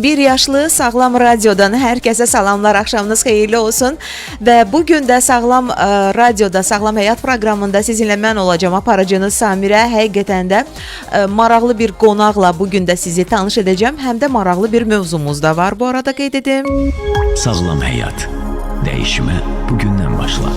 Bir yaşlı Sağlam Radiodan herkese salamlar, axşamınız xeyirli olsun. Və bu gün də Sağlam Radioda, Sağlam Həyat proqramında sizinlə mən olacağam, aparıcınız Samirə. Həqiqətən də maraqlı bir qonaqla bu gün də sizi tanış edəcəm. Həm də maraqlı bir mövzumuz da var. Bu arada qeyd edim. Sağlam həyat. Dəyişimə bugündən başla.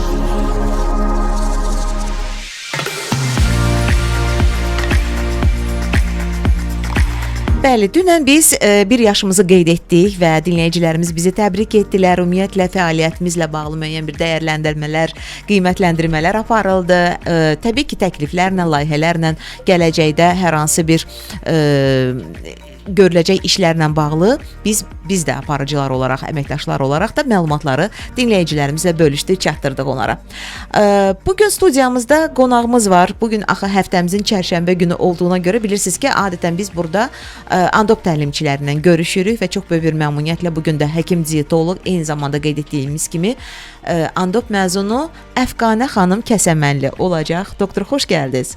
Bəli, dünən biz bir yaşımızı qeyd etdik və dinləyicilərimiz bizi təbrik etdilər. Ümumiyyətlə fəaliyyətimizlə bağlı müəyyən bir dəyərləndirmələr, qiymətləndirmələr aparıldı. Təbii ki, təkliflərlə, layihələrlə gələcəkdə hər hansı bir görüləcək işlərlə bağlı biz də aparıcılar olaraq, əməkdaşlar olaraq da məlumatları dinləyicilərimizlə bölüşdük, çatdırdıq onlara. Bu gün studiyamızda qonağımız var. Bu gün axı həftəmizin çərşənbə günü olduğuna görə bilirsiniz ki, adətən biz burada Andop təlimçilərindən görüşürük və çox böyük bir məmnuniyyətlə bu gün də həkim dietoloq, eyni zamanda qeyd etdiyimiz kimi Andop məzunu Əfqanə xanım Kəsəmənli olacaq. Doktor, xoş gəldiniz.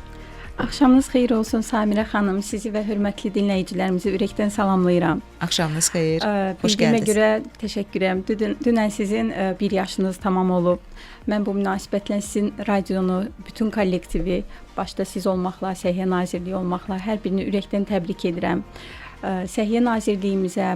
Axşamınız xeyir olsun Samirə xanım. Sizi və hörmətli dinləyicilərimizi ürəkdən salamlayıram. Axşamınız xeyir. Xoş Bildiyimə gəldiniz. Görə təşəkkür edirəm. Dünən sizin bir yaşınız tamam olub. Mən bu münasibətlə sizin radionu, bütün kollektivi, başda siz olmaqla, Səhiyyə Nazirliyi olmaqla hər birini ürəkdən təbrik edirəm. Səhiyyə Nazirliyimizə,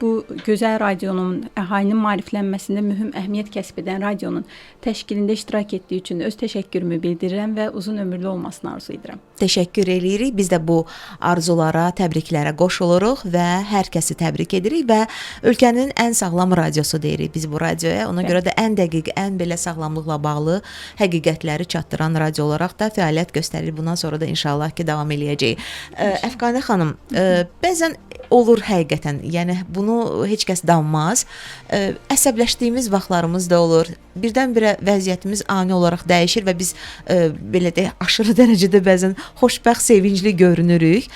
bu gözəl radionun, əhalinin maariflənməsində mühüm əhəmiyyət kəsb edən radionun təşkilində iştirak etdiyi üçün öz təşəkkürümü bildirirəm və uzun ömürlü olmasını arzu edirəm. Təşəkkür eləyirik. Biz də bu arzulara, təbriklərə qoşuluruq və hər kəsi təbrik edirik və ölkənin ən sağlam radiosu deyirik biz bu radioya. Ona görə də ən dəqiq, ən belə sağlamlıqla bağlı həqiqətləri çatdıran radio olaraq da fəaliyyət göstərir. Bundan sonra da inşallah ki, davam eləyəcəyik. Əfqanə xanım, bəzən olur həqiqətən, yəni bunu heç kəs danmaz. Əsəbləşdiyimiz vaxtlarımız da olur. Birdən-birə vəziyyətimiz ani olaraq dəyişir və biz belə deyək, aşırı dərəcədə bəzən xoşbəxt, sevincli görünürük.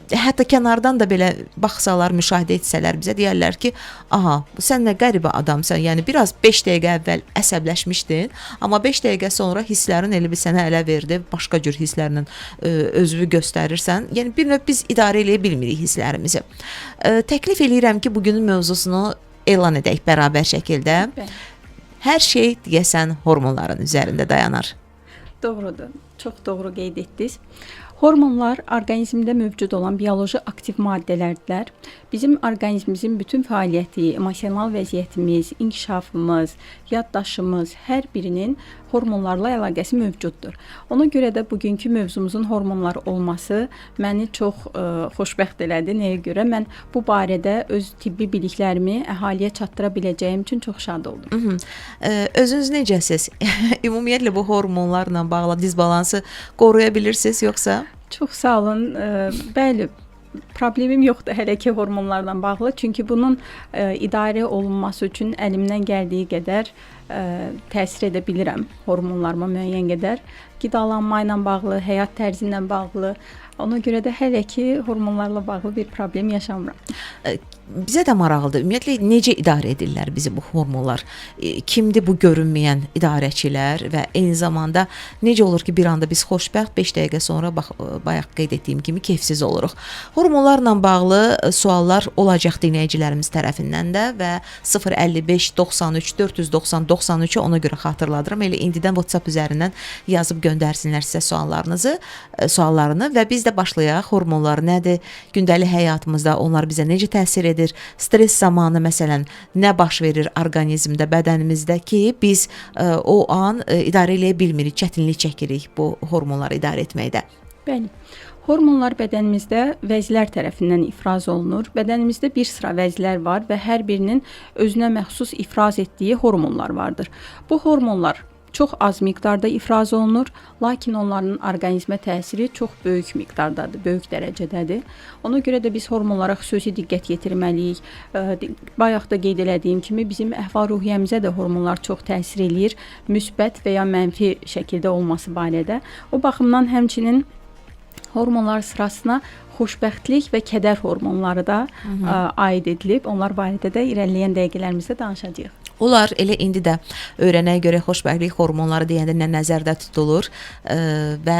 Hətta kənardan da belə baxsalar, müşahidə etsələr bizə deyərlər ki, aha, sən nə qəribə adamsan. Yəni biraz 5 dəqiqə əvvəl əsəbləşmişdin, amma 5 dəqiqə sonra hisslərin elə bir sənə ələ verdi, başqa cür hisslərlə özünü göstərirsən. Yəni bir növ biz idarə eləyə bilmirik hisslərimizi. Təklif eləyirəm ki, bugünün mövzusunu elan edək bərabər şəkildə. Bəli. Hər şey deyəsən hormonların üzərində dayanar. Doğrudur. Çox doğru qeyd etdiniz. Hormonlar orqanizmdə mövcud olan bioloji aktiv maddələrdirlər. Bizim orqanizmimizin bütün fəaliyyəti, emosional vəziyyətimiz, inkişafımız, yaddaşımız, hər birinin hormonlarla əlaqəsi mövcuddur. Ona görə də bugünkü mövzumuzun hormonlar olması məni çox xoşbəxt elədi. Nəyə görə? Mən bu barədə öz tibbi biliklərimi əhaliyə çatdıra biləcəyim üçün çox şad oldum. Özünüz necəsiz? Ümumiyyətlə bu hormonlarla bağlı disbalansı qoruya bilirsiniz yoxsa? Çox sağ olun. Bəli, problemim yoxdur hələ ki hormonlarla bağlı. Çünki bunun idarə olunması üçün əlimdən gəldiyi qədər təsir edə bilirəm hormonlarıma müəyyən qədər. Qidalanma ilə bağlı, həyat tərzi ilə bağlı. Ona görə də hələ ki hormonlarla bağlı bir problem yaşamıram. Bizə də maraqlıdır. Ümumiyyətlə necə idarə edirlər bizi bu hormonlar? Kimdir bu görünməyən idarəçilər və eyni zamanda necə olur ki, bir anda biz xoşbəxt, 5 dəqiqə sonra bax bayaq qeyd etdiyim kimi keyfsiz oluruq. Hormonlarla bağlı suallar olacaq dinləyicilərimiz tərəfindən də və 055 93 490 93-ü ona görə xatırladıram. Elə indidən WhatsApp üzərindən yazıb göndərsinlər sizə suallarınızı, suallarını və biz də başlayaq. Hormonlar nədir? Gündəlik həyatımızda onlar bizə necə təsir edir? Stres zamanı məsələn nə baş verir orqanizmdə, bədənimizdə ki, biz o an idarə eləyə bilmirik, çətinlik çəkirik bu hormonları idarə etməkdə. Bəli. Hormonlar bədənimizdə vəzlər tərəfindən ifraz olunur. Bədənimizdə bir sıra vəzlər var və hər birinin özünə məxsus ifraz etdiyi hormonlar vardır. Bu hormonlar çox az miqdarda ifraz olunur, lakin onların orqanizmə təsiri çox böyük miqdardadır, böyük dərəcədədir. Ona görə də biz hormonlara xüsusi diqqət yetirməliyik. Bayaq da qeyd elədiyim kimi bizim əhval-ruhiyyəmizə də hormonlar çox təsir eləyir, müsbət və ya mənfi şəkildə olması barədə. O baxımdan həmçinin hormonlar sırasına xoşbəxtlik və kədər hormonları da aid edilib. Onlar barədə də irəliləyən dəqiqələrimizdə danışacağıq. Olar elə indi də öyrənək görək xoşbəxtlik hormonları deyəndə nə nəzərdə tutulur və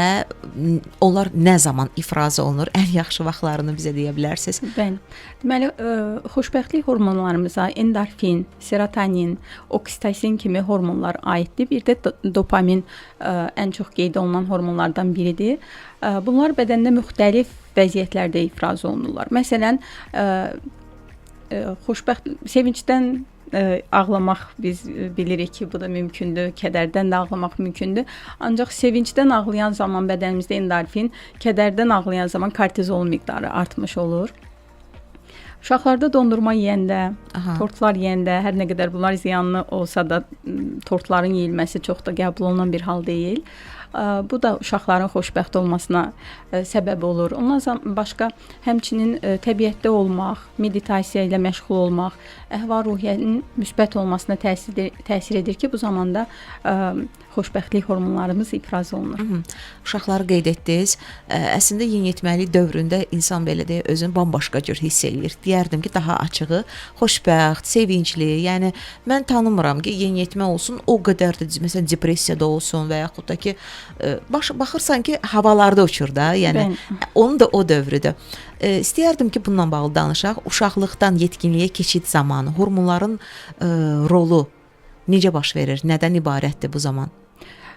onlar nə zaman ifraz olunur? Ən yaxşı vaxtlarını bizə deyə bilərsiniz? Bəli. Deməli, xoşbəxtlik hormonlarımıza endorfin, serotonin, oksitosin kimi hormonlar aiddir. Bir də dopamin ən çox qeyd olunan hormonlardan biridir. Bunlar bədəndə müxtəlif vəziyyətlərdə ifraz olunurlar. Məsələn, xoşbəxt sevincdən ağlamaq biz bilirik ki, bu da mümkündür, kədərdən də ağlamaq mümkündür. Ancaq sevincdən ağlayan zaman bədənimizdə endorfin, kədərdən ağlayan zaman kortizol miqdarı artmış olur. Uşaqlarda dondurma yeyəndə, tortlar yeyəndə, hər nə qədər bunlar ziyanlı olsa da tortların yeyilməsi çox da qəbul olunan bir hal deyil. Bu da uşaqların xoşbəxt olmasına səbəb olur. Ondan başqa həmçinin təbiətdə olmaq, meditasiya ilə məşğul olmaq, əhval-ruhiyyənin müsbət olmasına təsir edir ki, bu zamanda xoşbəxtlik hormonlarımız ifraz olunur. Uşaqları qeyd etdiniz. Əslində yeniyetməlik dövründə insan belə deyək özünü bambaşqa cür hiss eləyir. Deyərdim ki, daha açığı, xoşbəxt, sevincli. Yəni mən tanımıram ki, yeniyetmə olsun, o qədər də məsələn depressiyada olsun və yaxud da ki baxırsan ki, havalarda uçur da. Yəni bəli, onun da o dövrüdür. İstəyərdim ki, bununla bağlı danışaq. Uşaqlıqdan yetkinliyə keçid zamanı hormonların rolu necə baş verir? Nədən ibarətdir bu zaman?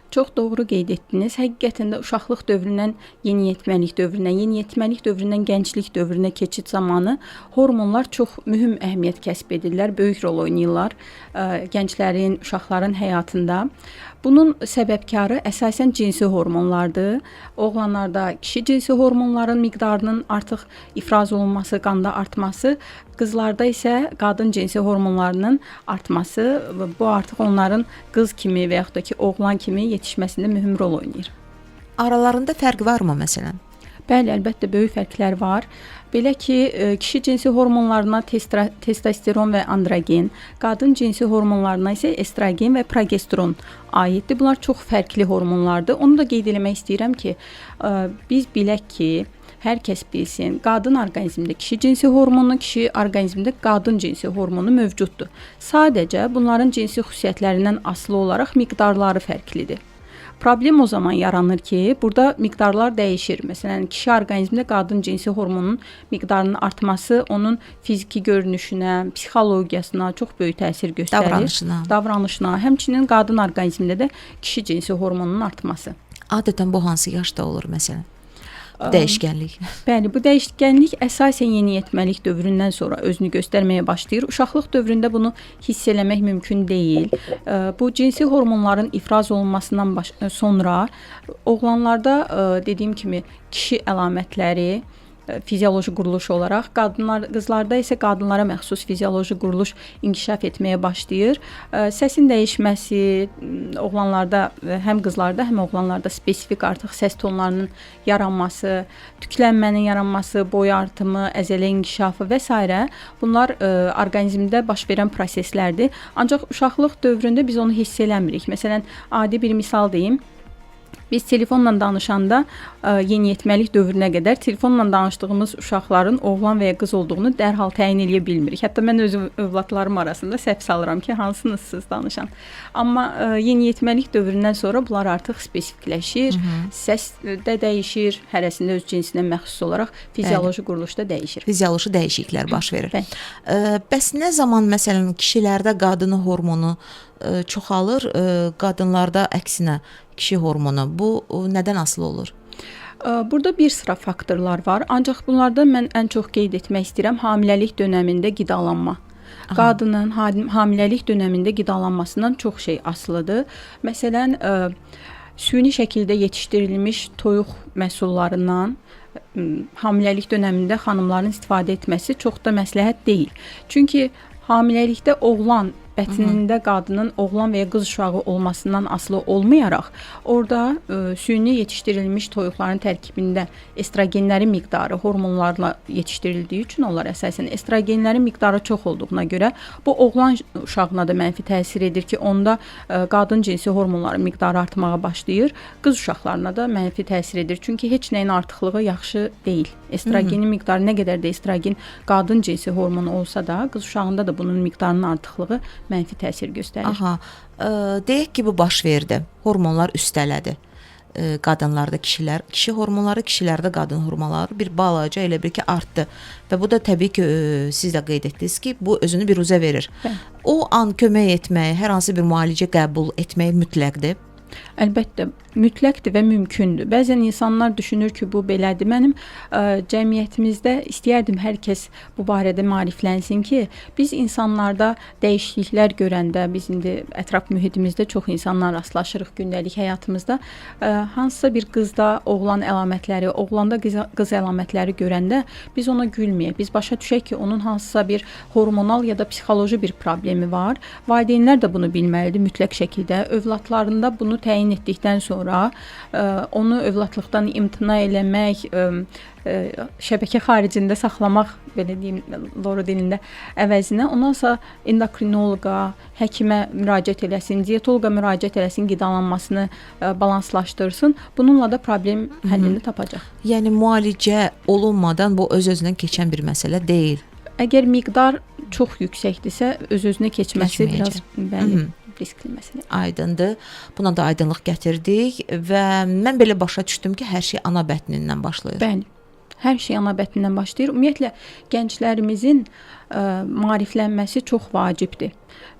Çox doğru qeyd etdiniz. Həqiqətən də uşaqlıq dövründən yeniyetməlik dövrünə, yeniyetməlik dövründən gənclik dövrünə keçid zamanı hormonlar çox mühüm əhəmiyyət kəsb edirlər, böyük rol oynayırlar gənclərin, uşaqların həyatında. Bunun səbəbkarı əsasən cinsi hormonlardır. Oğlanlarda kişi cinsi hormonların miqdarının artıq ifraz olunması, qanda artması, qızlarda isə qadın cinsi hormonlarının artması, bu artıq onların qız kimi və yaxud da ki, oğlan kimi yetişməsində mühüm rol oynayır. Aralarında fərq varmı məsələn? Bəli, əlbəttə böyük fərqlər var. Belə ki, kişi cinsi hormonlarına testosteron və androgen, qadın cinsi hormonlarına isə estrogen və progesteron aiddir. Bunlar çox fərqli hormonlardır. Onu da qeyd eləmək istəyirəm ki, biz bilək ki, hər kəs bilsin, qadın orqanizmində kişi cinsi hormonu, kişi orqanizmində qadın cinsi hormonu mövcuddur. Sadəcə bunların cinsi xüsusiyyətlərindən asılı olaraq miqdarları fərqlidir. Problem o zaman yaranır ki, burada miqdarlar dəyişir. Məsələn, kişi orqanizmində qadın cinsi hormonun miqdarının artması onun fiziki görünüşünə, psixologiyasına çox böyük təsir göstərir. Davranışına. Həmçinin qadın orqanizmində də kişi cinsi hormonunun artması. Adətən bu hansı yaşda olur məsələn? Bu dəyişkənlik. Bəli, bu dəyişkənlik əsasən yeniyetməlik dövründən sonra özünü göstərməyə başlayır. Uşaqlıq dövründə bunu hiss eləmək mümkün deyil. Bu cinsi hormonların ifraz olunmasından sonra oğlanlarda dediyim kimi kişi əlamətləri fizioloji quruluş olaraq, qızlarda isə qadınlara məxsus fizioloji quruluş inkişaf etməyə başlayır. Səsin dəyişməsi, oğlanlarda, həm qızlarda, həm oğlanlarda spesifik artıq səs tonlarının yaranması, tüklənmənin yaranması, boy artımı, əzələ inkişafı və s. Bunlar orqanizmdə baş verən proseslərdir. Ancaq uşaqlıq dövründə biz onu hiss eləmirik. Məsələn, adi bir misal deyim. Biz telefonla danışanda yeniyetməlik dövrünə qədər telefonla danışdığımız uşaqların oğlan və ya qız olduğunu dərhal təyin eləyə bilmirik. Hətta mən öz övladlarım arasında səhv salıram ki, hansınız danışan. Amma yeniyetməlik dövründən sonra bunlar artıq spesifikləşir, səs də dəyişir, hərəsində öz cinsinə məxsus olaraq fizioloji quruluşda dəyişir. Fizioloji dəyişikliklər baş verir. Bəs nə zaman məsələn kişilərdə qadın hormonu çoxalır, qadınlarda əksinə kişi hormonu? Bu nədən asılı olur? Burada bir sıra faktorlar var. Ancaq bunlardan mən ən çox qeyd etmək istəyirəm hamiləlik dönəmində qidalanma. Qadının hamiləlik dönəmində qidalanmasından çox şey asılıdır. Məsələn, süni şəkildə yetişdirilmiş toyuq məhsullarından hamiləlik dönəmində xanımların istifadə etməsi çox da məsləhət deyil. Çünki hamiləlikdə oğlan bətnində qadının oğlan və ya qız uşağı olmasından asılı olmayaraq, orada süni yetişdirilmiş toyuqların tərkibində estrogenlərin miqdarı hormonlarla yetişdirildiyi üçün onlar əsasən estrogenlərin miqdarı çox olduğuna görə bu oğlan uşağına da mənfi təsir edir ki, onda qadın cinsi hormonların miqdarı artmağa başlayır. Qız uşaqlarına da mənfi təsir edir. Çünki heç nəyin artıqlığı yaxşı deyil. Estrogenin miqdarı nə qədər də estrogen qadın cinsi hormonu olsa da, qız uşağında da bunun miqdarının artıqlığı mənfi təsir göstərir. Aha. Deyək ki, bu baş verdi. Hormonlar üstələdi. Qadınlarda kişilər, kişi hormonları, kişilərdə qadın hormonları bir balaca elə bil ki, artdı. Və bu da təbii ki, siz də qeyd etdiniz ki, bu özünü biruzə verir. Bəli. O an kömək etmək, hər hansı bir müalicə qəbul etmək mütləqdir. Əlbəttə, mütləqdir və mümkündür. Bəzən insanlar düşünür ki, bu belədir. Mənim cəmiyyətimizdə istəyərdim hər kəs bu barədə maariflənsin ki, biz insanlarda dəyişikliklər görəndə, biz indi ətraf mühitimizdə çox insanla rastlaşırıq gündəlik həyatımızda. Hansısa bir qızda oğlan əlamətləri, oğlanda qız əlamətləri görəndə biz ona gülməyək. Biz başa düşək ki, onun hansısa bir hormonal ya da psixoloji bir problemi var. Valideynlər də bunu bilməlidir mütləq şəkildə. Övladlarında bunu təyin etdikdən sonra onu övladlıqdan imtina eləmək, şəbəkə xaricində saxlamaq, belə deyim, loru dilində əvəzinə ondansa endokrinoloqa, həkimə müraciət eləsin, dietoloqa müraciət eləsin, qidalanmasını balanslaşdırsın. Bununla da problem həllini tapacaq. Yəni müalicə olunmadan bu öz-özünə keçən bir məsələ deyil. Əgər miqdar çox yüksəkdirsə, öz-özünə keçməsi biraz bəli, riskli məsələ. Aydındır. Buna da aydınlıq gətirdik və mən belə başa düşdüm ki, hər şey ana bətnindən başlayır. Bəli. Hər şey ana bətnindən başlayır. Ümumiyyətlə gənclərimizin maariflənməsi çox vacibdir.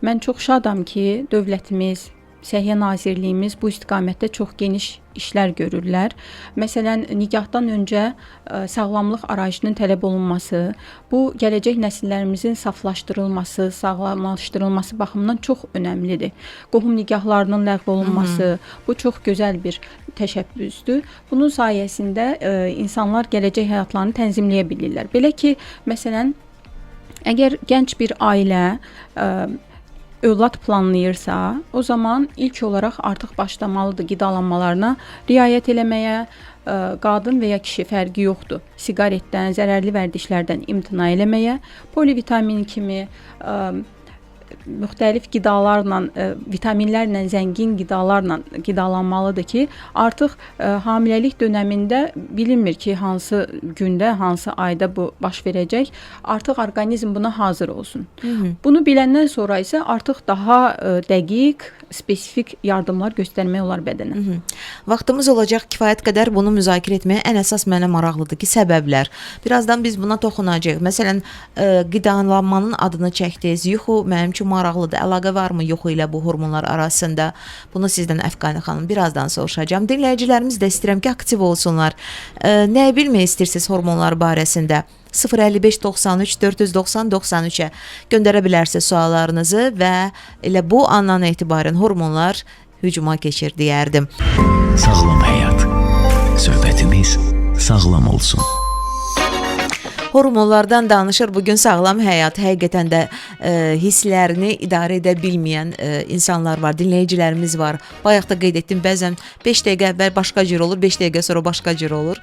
Mən çox şadam ki, dövlətimiz, Səhiyyə Nazirliyimiz bu istiqamətdə çox geniş işlər görürlər. Məsələn, nikahdan öncə sağlamlıq arayışının tələb olunması, bu gələcək nəsillərimizin saflaşdırılması, sağlamlaşdırılması baxımından çox önəmlidir. Qohum nikahlarının ləğv olunması, bu çox gözəl bir təşəbbüsdür. Bunun sayəsində insanlar gələcək həyatlarını tənzimləyə bilirlər. Belə ki, məsələn, əgər gənc bir ailə övlad planlayırsa, o zaman ilk olaraq artıq başlamalıdır qidalanmalarına riayət eləməyə, qadın və ya kişi fərqi yoxdur. Siqaretdən, zərərli vərdişlərdən imtina eləməyə, polivitamin kimi müxtəlif qidalarla, vitaminlərlə zəngin qidalarla qidalanmalıdır ki, artıq hamiləlik dönəmində bilinmir ki, hansı gündə, hansı ayda bu baş verəcək. Artıq orqanizm buna hazır olsun. Bunu biləndən sonra isə artıq daha dəqiq, spesifik yardımlar göstərmək olar bədənə. Vaxtımız olacaq kifayət qədər bunu müzakirə etməyə. Ən əsas mənə maraqlıdır ki, səbəblər. Birazdan biz buna toxunacağıq. Məsələn, qidalanmanın adını çəkdiniz. Yuxu mənim üçün maraqlıdır. Əlaqə varmı yuxu ilə bu hormonlar arasında? Bunu sizdən Əfqanə xanım birazdan soruşacağam. Dinləyicilərimiz də istəyirəm ki, aktiv olsunlar. Nəyi bilmək istəyirsiniz hormonlar barəsində? 055 93 490 93-ə göndərə bilərsiniz suallarınızı və elə bu andan etibarən hormonlar hücuma keçir deyərdim. Sağlam həyat. Söhbətimiz sağlam olsun. Hormonlardan danışır bugün sağlam həyat. Həqiqətən də hisslərini idarə edə bilməyən insanlar var, dinləyicilərimiz var. Bayaq da qeyd etdim, bəzən 5 dəqiqə əvvəl başqa cür olur, 5 dəqiqə sonra başqa cür olur.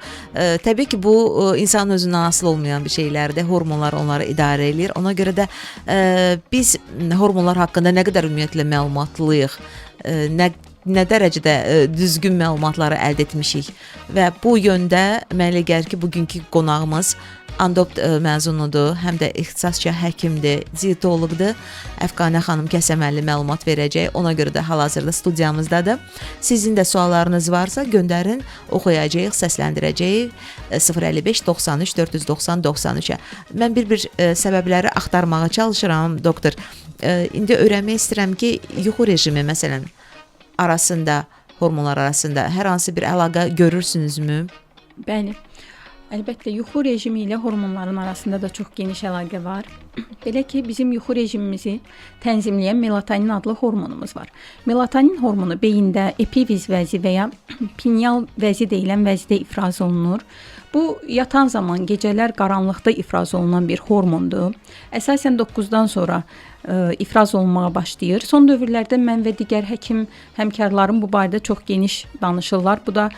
Təbii ki, bu insanın özündən asılı olmayan bir şeylərdir. Hormonlar onları idarə eləyir. Ona görə də biz hormonlar haqqında nə qədər ümumiyyətlə məlumatlıyıq, nə dərəcədə düzgün məlumatları əldə etmişik və bu yöndə mənə elə gəlir ki, bugünkü qonağımız Andopt məzunudur, həm də ixtisasca həkimdir, dietoloqdur. Əfqanə xanım Kəsəməlli məlumat verəcək. Ona görə də hal-hazırda studiyamızdadır. Sizin də suallarınız varsa göndərin, oxuyacağıq, səsləndirəcəyik 055 93 490 93-ə. Mən bir-bir səbəbləri axtarmağa çalışıram, doktor. İndi öyrənmək istəyirəm ki, yuxu rejimi məsələn arasında, hormonlar arasında hər hansı bir əlaqə görürsünüzmü? Bəli. Əlbəttə, yuxu rejimi ilə hormonların arasında da çox geniş əlaqə var. Belə ki, bizim yuxu rejimimizi tənzimləyən melatonin adlı hormonumuz var. Melatonin hormonu beyində epiviz vəzi və ya pineal vəzi deyilən vəzidə ifraz olunur. Bu, yatan zaman gecələr qaranlıqda ifraz olunan bir hormondur. Əsasən 9-dan sonra ifraz olunmağa başlayır. Son dövrlərdə mən və digər həkim həmkarlarım bu barədə çox geniş danışırlar. Bu da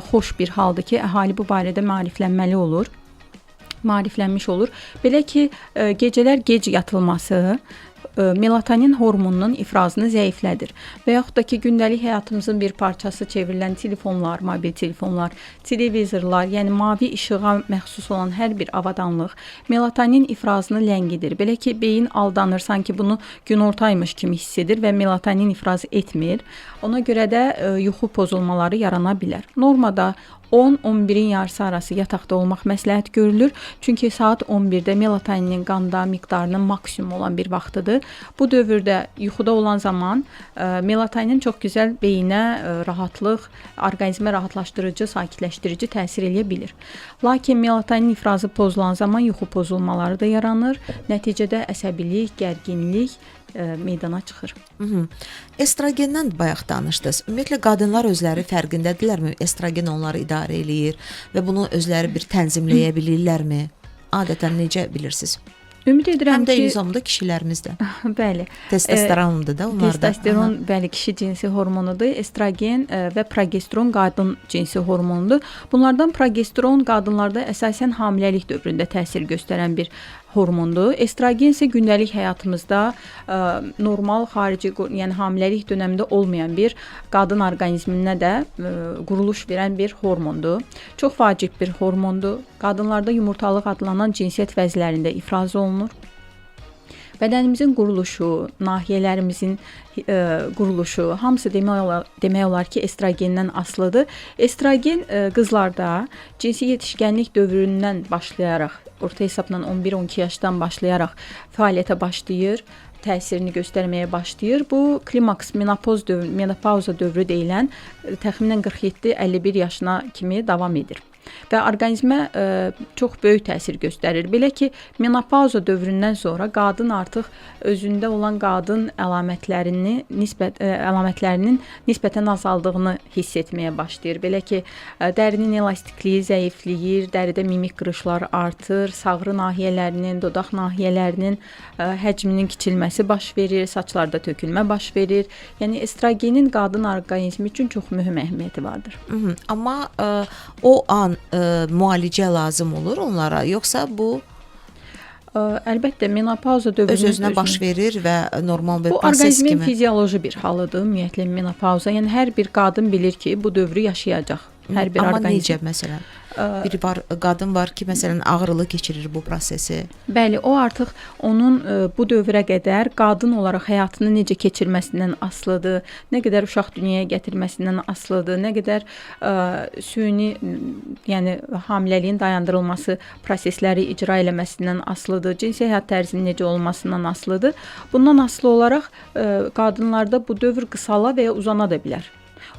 xoş bir haldır ki, əhali bu barədə maariflənməli olur. Maariflənmiş olur. Belə ki, gecələr gec yatılması, melatonin hormonunun ifrazını zəiflədir. Və yaxud da ki, gündəlik həyatımızın bir parçası çevrilən telefonlar, mobil telefonlar, televizorlar, yəni mavi işığa məxsus olan hər bir avadanlıq melatonin ifrazını ləngidir. Belə ki, beyin aldanır, sanki bunu günortaymış kimi hiss edir və melatonin ifraz etmir. Ona görə də yuxu pozulmaları yarana bilər. Normada 10-11-in yarısı arası yataqda olmaq məsləhət görülür. Çünki saat 11-də melatoninin qanda miqdarının maksimum olan bir vaxtıdır. Bu dövrdə yuxuda olan zaman melatonin çox gözəl beyinə rahatlıq, orqanizmə rahatlaşdırıcı, sakitləşdirici təsir eləyə bilir. Lakin melatonin ifrazı pozulan zaman yuxu pozulmaları da yaranır. Nəticədə əsəbilik, gərginlik meydana çıxır. Estrogendən bayaq danışdınız. Ümumiyyətlə qadınlar özləri fərqindədirlərmi? Estrogen onları idarə eləyir və bunu özləri bir tənzimləyə bilirlərmi? Adətən necə bilirsiniz? Ümid edirəm Həm də ki, eyni zamanda kişilərimiz də. Bəli. Testosterondur da onlar da. Testosteron, bəli, kişi cinsi hormonudur. Estrogen və progesteron qadın cinsi hormonudur. Bunlardan progesteron qadınlarda əsasən hamiləlik dövründə təsir göstərən bir hormondur. Estrogen isə gündəlik həyatımızda normal xarici, yəni hamiləlik dövründə olmayan bir qadın orqanizminə də quruluş verən bir hormondur. Çox vacib bir hormondur. Qadınlarda yumurtalıq adlanan cinsiyyət vəzlərində ifraz olunur. Bədənimizin quruluşu, nahiyələrimizin quruluşu, hamısı demək olar ki, estrogendən asılıdır. Estrogen qızlarda cinsi yetişkənlik dövründən başlayaraq, orta hesabla 11-12 yaşdan başlayaraq fəaliyyətə başlayır, təsirini göstərməyə başlayır. Bu klimaks, menopoz dövrü, menopauza dövrü deyilən təxminən 47-51 yaşına kimi davam edir və orqanizmə çox böyük təsir göstərir. Belə ki, menopauza dövründən sonra qadın artıq özündə olan qadın əlamətlərinin nisbətən azaldığını hiss etməyə başlayır. Belə ki, dərinin elastikliyi zəifləyir, dəridə mimik qırışlar artır, sağrı nahiyələrinin, dodaq nahiyələrinin həcminin kiçilməsi baş verir, saçlarda tökülmə baş verir. Yəni estrogenin qadın orqanizmi üçün çox mühüm əhəmiyyəti vardır. Amma o an müalicə lazım olur onlara, yoxsa bu Əlbəttə, menopauza dövrünün öz-özünə baş verir və normal bir bu proses orqanizmin kimi? Fizioloji bir halıdır, ümumiyyətlə menopauza. Yəni hər bir qadın bilir ki, bu dövrü yaşayacaq. Hər bir Amma orqanizm. Necə məsələn? Biri var, qadın var ki, məsələn, ağrılı keçirir bu prosesi. Bəli, o artıq onun bu dövrə qədər qadın olaraq həyatını necə keçirməsindən asılıdır, nə qədər uşaq dünyaya gətirməsindən asılıdır, nə qədər süni, yəni hamiləliyin dayandırılması prosesləri icra eləməsindən asılıdır, cinsi həyat tərzinin necə olmasından asılıdır. Bundan asılı olaraq qadınlarda bu dövr qısala və ya uzana da bilər.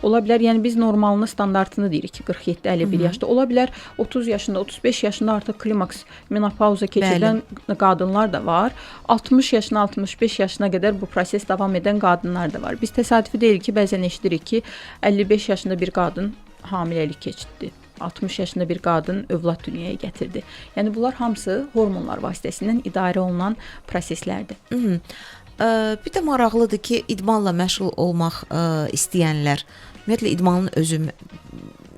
Ola bilər, yəni biz normalını, standartını deyirik ki, 47-51 yaşda. Ola bilər 30 yaşında, 35 yaşında artıq klimaks, menopauza keçirən qadınlar da var. 60 yaşına, 65 yaşına qədər bu proses davam edən qadınlar da var. Biz təsadüfi deyil ki, bəzən eşidirik ki, 55 yaşında bir qadın hamiləlik keçirdi. 60 yaşında bir qadın övlad dünyaya gətirdi. Yəni bunlar hamısı hormonlar vasitəsilə idarə olunan proseslərdir. Bir də maraqlıdır ki, idmanla məşğul olmaq istəyənlər, ümumiyyətlə idmanın özü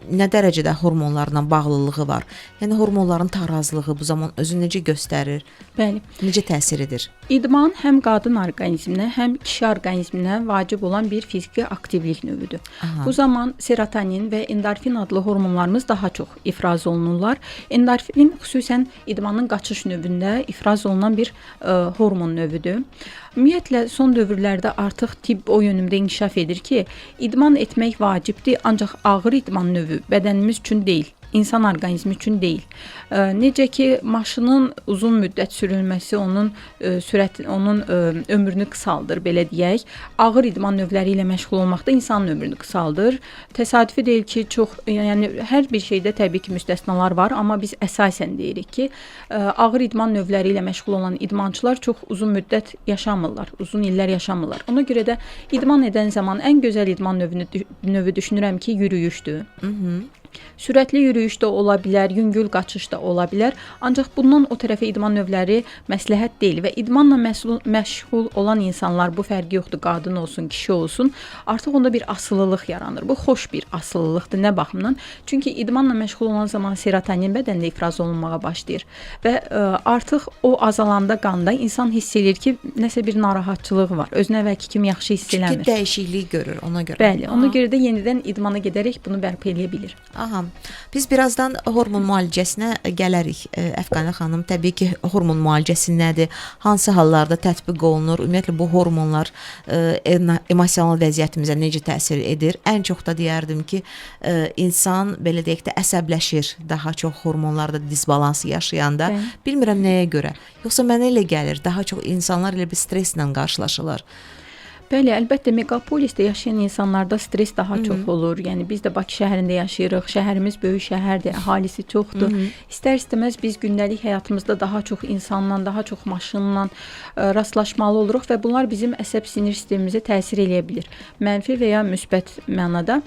nə dərəcədə hormonlarla bağlılığı var? Yəni hormonların tarazlığı bu zaman özünü necə göstərir? Bəli. Necə təsir edir? İdman həm qadın orqanizminə, həm kişi orqanizminə vacib olan bir fiziki aktivlik növüdür. Aha. Bu zaman serotonin və endorfin adlı hormonlarımız daha çox ifraz olunurlar. Endorfin xüsusən idmanın qaçış növündə ifraz olunan bir hormon növüdür. Ümumiyyətlə son dövrlərdə artıq tibb o yönümdə inkişaf edir ki, idman etmək vacibdir, ancaq ağır idman növü bədənimiz üçün deyil, insan orqanizmi üçün deyil. Necə ki, maşının uzun müddət sürülməsi onun sürət, onun ömrünü qısaldır, belə deyək. Ağır idman növləri ilə məşğul olmaq da insanın ömrünü qısaldır. Təsadüfi deyil ki, çox, yəni hər bir şeydə təbii ki, müstəsnalar var, amma biz əsasən deyirik ki, ağır idman növləri ilə məşğul olan idmançılar çox uzun müddət yaşamırlar, uzun illər yaşamırlar. Ona görə də idman edən zaman ən gözəl idman növü düşünürəm ki, yürüyüşdür. Sürətli yürüyüş də ola bilər, yüngül qaçış da ola bilər. Ancaq bundan o tərəfə idman növləri məsləhət deyil və idmanla məşğul olan insanlar, bu fərqi yoxdur, qadın olsun, kişi olsun, artıq onda bir asılılıq yaranır. Bu xoş bir asılılıqdır. Nə baxımdan? Çünki idmanla məşğul olan zaman serotonin bədəndə ifraz olunmağa başlayır və artıq o azalanda qanda insan hiss eləyir ki, nəsə bir narahatçılıq var. Özünü əvvəlki kimi yaxşı hiss eləmir. Çünki dəyişiklik görür ona görə. Bəli, ona görə də yenidən idmana gedərək bunu bərpa eləyə bilir. Aha. Biz birazdan hormon müalicəsinə gələrik. Əfqanə xanım, təbii ki, hormon müalicəsi nədir? Hansı hallarda tətbiq olunur? Ümumiyyətlə bu hormonlar emosional vəziyyətimizə necə təsir edir? Ən çox da deyərdim ki, insan belə deyək də əsəbləşir daha çox hormonlarda disbalans yaşayanda. Bəli. Bilmirəm nəyə görə. Yoxsa mənə elə gəlir, daha çox insanlar elə bir stresslə qarşılaşırlar. Bəli, əlbəttə megapolisdə yaşayan insanlarda stres daha çox olur. Yəni biz də Bakı şəhərində yaşayırıq. Şəhərimiz böyük şəhərdir, əhalisi çoxdur. İstər-istəməz biz gündəlik həyatımızda daha çox insanla, daha çox maşınla rastlaşmalı oluruq və bunlar bizim əsəb sinir sistemimizə təsir eləyə bilir. Mənfi və ya müsbət mənada.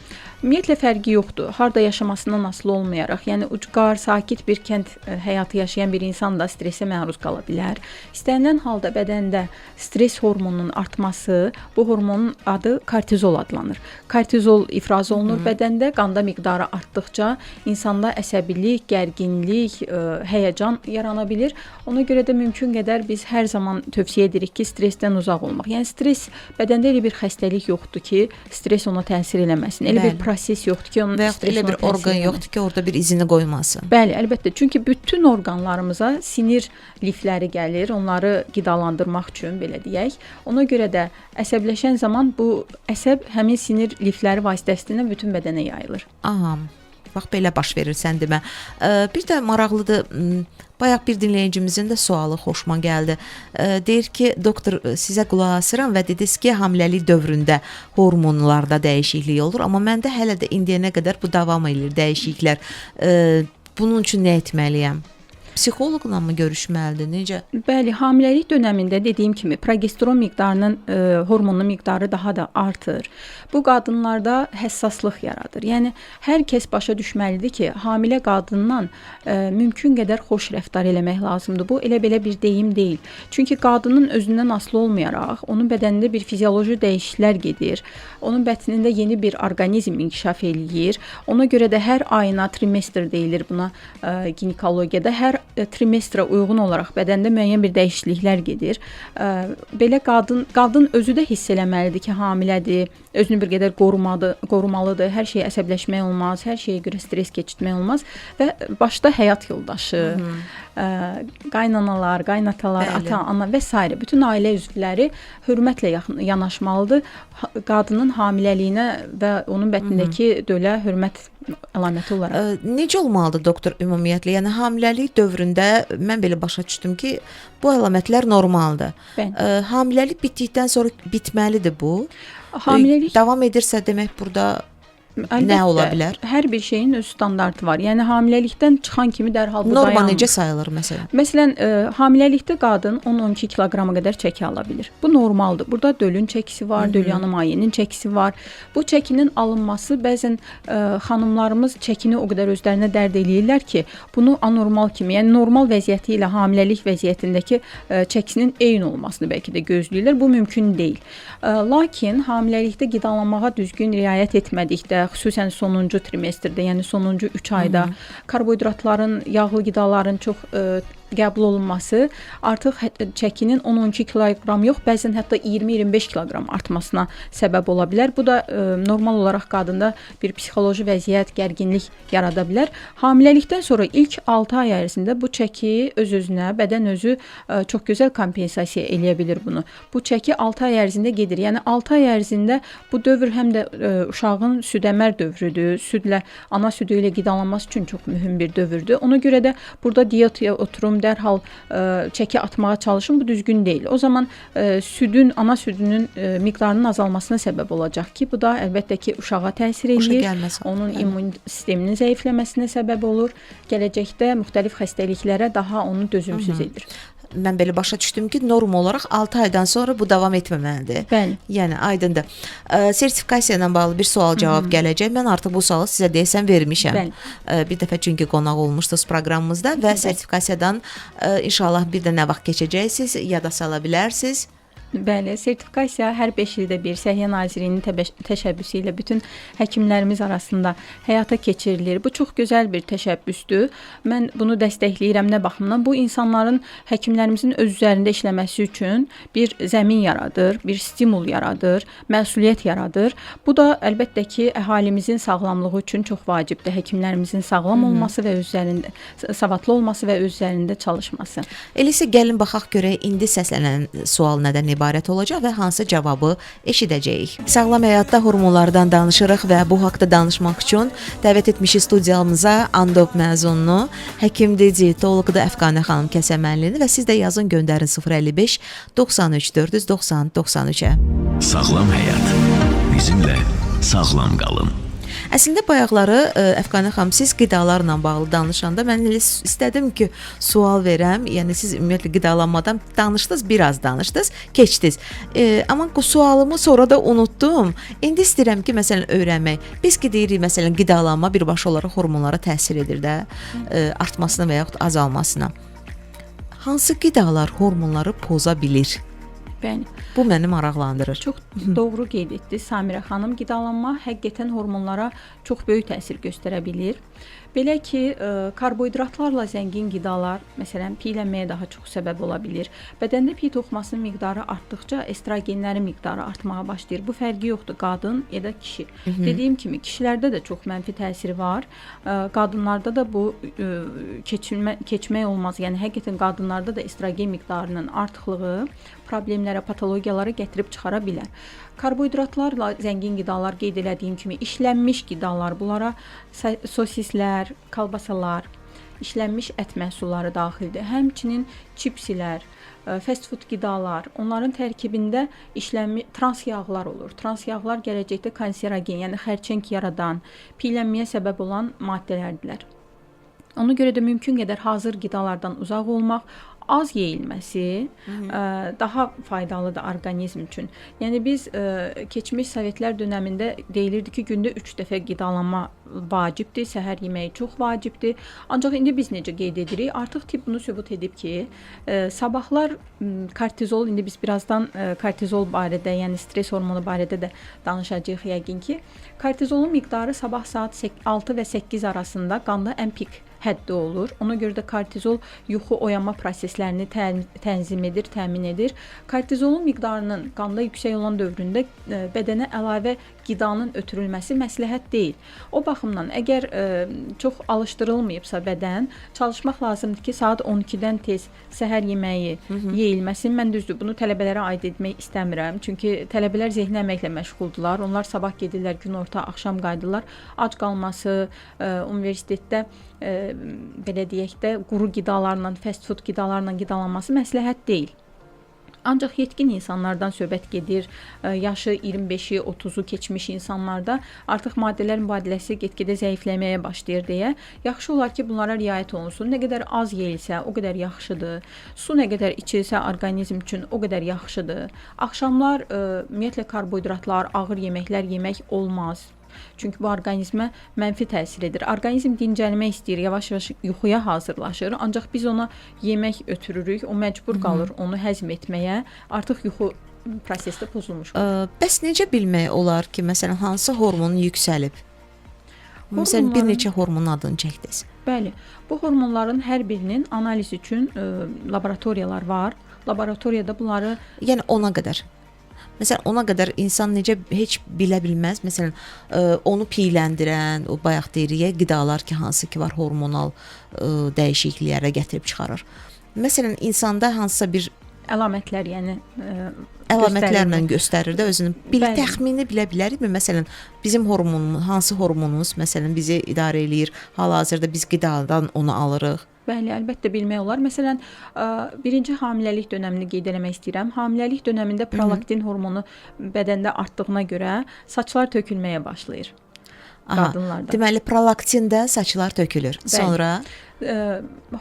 Ümumiyyətlə fərqi yoxdur. Harda yaşamasından asılı olmayaraq, yəni ucqar, sakit bir kənd həyatı yaşayan bir insan da stresə məruz qala bilər. İstənilən halda bədəndə stres hormonunun artması, bu hormonun adı kortizol adlanır. Kortizol ifraz olunur bədəndə, qanda miqdarı artdıqca insanda əsəbilik, gərginlik, həyəcan yarana bilir. Ona görə də mümkün qədər biz hər zaman tövsiyə edirik ki, stressdən uzaq olmaq. Yəni stres bədəndə elə bir xəstəlik yoxdur ki, stres ona təsir eləməsin. Elə bir proses yoxdur ki, onun Və yaxud elə bir orqan yoxdur ki, orada bir izini qoymasın. Bəli, əlbəttə. Çünki bütün orqanlarımıza sinir lifləri gəlir, onları qidalandırmaq üçün, belə deyək. Ona görə də əsəbləşən zaman bu əsəb həmin sinir lifləri vasitəsilə bütün bədənə yayılır. Aha. Bax belə baş verir sən demə. Bir də maraqlıdır, bayaq bir dinləyicimizin də sualı xoşuma gəldi. Deyir ki, doktor, sizə qulaq asıram və dediniz ki, hamiləlik dövründə hormonlarda dəyişiklik olur, amma məndə hələ də indiyənə qədər bu davam eləyir dəyişikliklər. Bunun üçün nə etməliyəm? Psixoloqla mı görüşməlidir? Necə? Bəli, hamiləlik dönəmində dediyim kimi progesteron miqdarının, hormonun miqdarı daha da artır. Bu qadınlarda həssaslıq yaradır. Yəni hər kəs başa düşməlidir ki, hamilə qadından mümkün qədər xoş rəftar eləmək lazımdır. Bu elə belə bir deyim deyil. Çünki qadının özündən asılı olmayaraq onun bədənində bir fizioloji dəyişikliklər gedir. Onun bətnində yeni bir orqanizm inkişaf eləyir. Ona görə də hər ayına trimestr deyilir buna ginekologiyada. Hər trimestrə uyğun olaraq bədəndə müəyyən bir dəyişikliklər gedir. Belə qadın özü də hiss eləməlidir ki, hamilədir, özünü bir qədər qorumalıdır, hər şeyə əsəbləşmək olmaz, hər şeyə görə stres keçirtmək olmaz və başda həyat yoldaşı, qaynanalar, qaynatalar, Bəli. ata, ana və s. bütün ailə üzvləri hörmətlə yanaşmalıdır. Qadının hamiləliyinə və onun bətnindəki dölə hörmət əlaməti olaraq. Necə olmalıdır doktor ümumiyyətlə? Yəni hamiləlik dövründə mən belə başa düşdüm ki, bu əlamətlər normaldır. Bəli. Hamiləlik bitdikdən sonra bitməlidir bu. Hamiləlik Davam edirsə demək burada əlbəttə, nə ola bilər? Hər bir şeyin öz standartı var. Yəni hamiləlikdən çıxan kimi dərhal bu Norma dayanmır. necə sayılır məsələn? Məsələn, hamiləlikdə qadın 10-12 kiloqrama qədər çəki ala bilir. Bu normaldır. Burada dölün çəkisi var, dölyanı mayenin çəkisi var. Bu çəkinin alınması bəzən xanımlarımız çəkini o qədər özlərinə dərd eləyirlər ki, bunu anormal kimi, yəni normal vəziyyəti ilə hamiləlik vəziyyətindəki çəkisinin eyni olmasını bəlkə də gözləyirlər. Bu mümkün deyil. Lakin hamiləlikdə qidalanmağa düzgün riayət etmədikdə, xüsusən sonuncu trimestrdə, yəni sonuncu 3 ayda karbohidratların, yağlı qidaların çox qəbul olunması artıq çəkinin 10-12 kiloqram yox, bəzən hətta 20-25 kiloqram artmasına səbəb ola bilər. Bu da normal olaraq qadında bir psixoloji vəziyyət, gərginlik yarada bilər. Hamiləlikdən sonra ilk 6 ay ərzində bu çəki öz-özünə, bədən özü çox gözəl kompensasiya eləyə bilir bunu. Bu çəki 6 ay ərzində gedir. Yəni 6 ay ərzində bu dövr həm də uşağın südəmər dövrüdür. Südlə, ana südü ilə qidalanması üçün çox mühüm bir dövrdür. Ona görə də burada diyetaya oturum, dərhal çəki atmağa çalışın, bu düzgün deyil. O zaman südün, ana südünün miqdarının azalmasına səbəb olacaq ki, bu da əlbəttə ki, uşağa təsir eləyir. Onun immun sisteminin zəifləməsinə səbəb olur. Gələcəkdə müxtəlif xəstəliklərə daha onu dözümsüz edir. Mən belə başa düşdüm ki, norm olaraq 6 aydan sonra bu davam etməməlidir. Bəli. Yəni aydındır. Sertifikasiya ilə bağlı bir sual-cavab gələcək. Mən artıq bu sualı sizə deyəsən vermişəm. Bəli. Bir dəfə çünki qonaq olmuşdunuz proqramımızda və sertifikasiyadan inşallah bir də nə vaxt keçəcəksiniz, yada sala bilərsiniz. Bəli, sertifikasiya hər 5 ildə bir Səhiyyə Nazirliyinin təşəbbüsü ilə bütün həkimlərimiz arasında həyata keçirilir. Bu çox gözəl bir təşəbbüsdür. Mən bunu dəstəkləyirəm nə baxımdan? Bu insanların, həkimlərimizin öz üzərində işləməsi üçün bir zəmin yaradır, bir stimul yaradır, məsuliyyət yaradır. Bu da əlbəttə ki, əhalimizin sağlamlığı üçün çox vacibdir. Həkimlərimizin sağlam olması və öz üzərində savadlı olması və öz üzərində çalışması. Elə isə gəlin baxaq görək indi səslənən sual nədən ibarət olacaq və hansı cavabı eşidəcəyik. Sağlam həyatda hormonlardan danışırıq və bu haqda danışmaq üçün dəvət etmişik studiyamıza Andop məzununu, həkimdir, dietoloqdur Əfqanə xanım Kəsəmənlini və siz də yazın, göndərin 055 93 490 93-ə. Sağlam həyat. Bizimlə sağlam qalın. Əslində bayaqları Əfqanə xanım, siz qidalarla bağlı danışanda mən elə istədim ki, sual verəm. Yəni siz ümumiyyətlə qidalanmadan danışdınız, biraz danışdınız, keçdiniz. Amma bu sualımı sonra da unutdum. İndi istəyirəm ki, məsələn öyrənmək. Biz ki deyirik, məsələn qidalanma birbaşa olaraq hormonlara təsir edir də, artmasına və yaxud azalmasına. Hansı qidalar hormonları poza bilir? Bəli. Bu məni maraqlandırır. Çox doğru qeyd etdi Samirə xanım. Qidalanma həqiqətən hormonlara çox böyük təsir göstərə bilir. Belə ki, karbohidratlarla zəngin qidalar, məsələn, piylənməyə daha çox səbəb ola bilir. Bədəndə piy toxumasının miqdarı artdıqca estrogenlərin miqdarı artmağa başlayır. Bu fərqi yoxdur, qadın ya da kişi. Dediyim kimi, kişilərdə də çox mənfi təsiri var. Qadınlarda da bu keçmək olmaz. Yəni həqiqətən qadınlarda da estrogen miqdarının artıqlığı problemlərə, patologiyalara gətirib çıxara bilər. Karbohidratlarla zəngin qidalar, qeyd elədiyim kimi, işlənmiş qidalar, bunlara sosislər, kalbasalar, işlənmiş ət məhsulları daxildir. Həmçinin çipsilər, fast food qidalar, onların tərkibində işlənmiş trans yağlar olur. Trans yağlar gələcəkdə kanserogen, yəni xərçəng yaradan, piylənməyə səbəb olan maddələrdirlər. Ona görə də mümkün qədər hazır qidalardan uzaq olmaq, az yeyilməsi daha faydalıdır orqanizm üçün. Yəni biz keçmiş Sovetlər dönəmində deyilirdi ki, gündə 3 dəfə qidalanma vacibdir, səhər yeməyi çox vacibdir. Ancaq indi biz necə qeyd edirik? Artıq tibb bunu sübut edib ki, sabahlar kortizol, indi biz birazdan kortizol barədə, yəni stres hormonu barədə də danışacağıq yəqin ki. Kortizolun miqdarı sabah saat 6 və 8 arasında qanda ən pik həddə olur. Ona görə də kortizol yuxu oyanma proseslərini tənzim edir, təmin edir. Kortizolun miqdarının qanda yüksək olan dövründə bədənə əlavə qidanın ötürülməsi məsləhət deyil. O baxımdan əgər çox alışdırılmayıbsa bədən, çalışmaq lazımdır ki, saat 12-dən tez səhər yeməyi yeyilməsin. Mən düzdür, bunu tələbələrə aid etmək istəmirəm. Çünki tələbələr zehni əməklə məşğuldurlar. Onlar sabah gedirlər, günorta, axşam qayıdırlar. Ac qalması, universitetdə belə deyək də, quru qidalarla, fast food qidalarla qidalanması məsləhət deyil. Ancaq yetkin insanlardan söhbət gedir, yaşı 25-i, 30-u keçmiş insanlarda artıq maddələr mübadiləsi get-gedə zəifləməyə başlayır deyə yaxşı olar ki, bunlara riayət olunsun. Nə qədər az yeyilsə, o qədər yaxşıdır. Su nə qədər içilsə orqanizm üçün o qədər yaxşıdır. Axşamlar ümumiyyətlə karbohidratlar, ağır yeməklər yemək olmaz. Çünki bu orqanizmə mənfi təsir edir. Orqanizm dincəlmək istəyir, yavaş-yavaş yuxuya hazırlaşır. Ancaq biz ona yemək ötürürük, o məcbur qalır onu həzm etməyə. Artıq yuxu prosesi də pozulmuş olur. Bəs necə bilmək olar ki, məsələn, hansı hormonun yüksəlib? Məsələn, bir neçə hormonun adını çəkdiniz. Bəli, bu hormonların hər birinin analiz üçün laboratoriyalar var. Laboratoriyada bunları... Yəni ona qədər. Məsələn, ona qədər insan necə heç bilə bilməz. Məsələn, onu piyləndirən, o bayaq deyirik, qidalar ki, hansı ki var hormonal dəyişikliklərə gətirib çıxarır. Məsələn, insanda hansısa bir əlamətlər, yəni əlamətlərlə göstərir də özünü. Təxmini bilə bilərikmi? Məsələn, bizim hormonumuz, hansı hormonumuz məsələn bizi idarə eləyir? Hal-hazırda biz qidadan onu alırıq. Bəli, əlbəttə bilmək olar. Məsələn, birinci hamiləlik dönəmini qeyd eləmək istəyirəm. Hamiləlik dönəmində prolaktin hormonu bədəndə artdığına görə saçlar tökülməyə başlayır. Aha, qadınlarda. Deməli, prolaktində saçlar tökülür. Bəli. Sonra?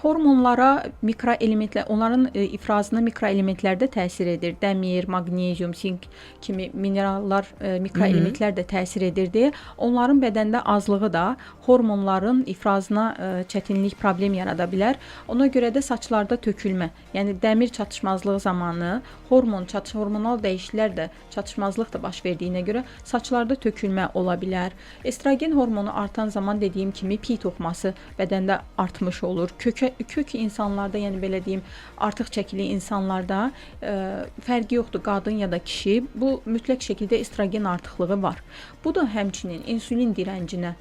Hormonlara mikroelementlər, onların ifrazına mikroelementlər də təsir edir. Dəmir, maqnezium, sink kimi minerallar, mikroelementlər də təsir edir deyə onların bədəndə azlığı da hormonların ifrazına çətinlik, problem yarada bilər. Ona görə də saçlarda tökülmə, yəni dəmir çatışmazlığı zamanı hormonal dəyişikliklər də, çatışmazlıq da baş verdiyinə görə saçlarda tökülmə ola bilər. Estrogen hormonu artan zaman dediyim kimi piy toxuması bədəndə artmış olur. Kök insanlarda, yəni belə deyim, artıq çəkili insanlarda fərqi yoxdur, qadın ya da kişi, bu mütləq şəkildə estrogen artıqlığı var. Bu da həmçinin insulin dirəncinə,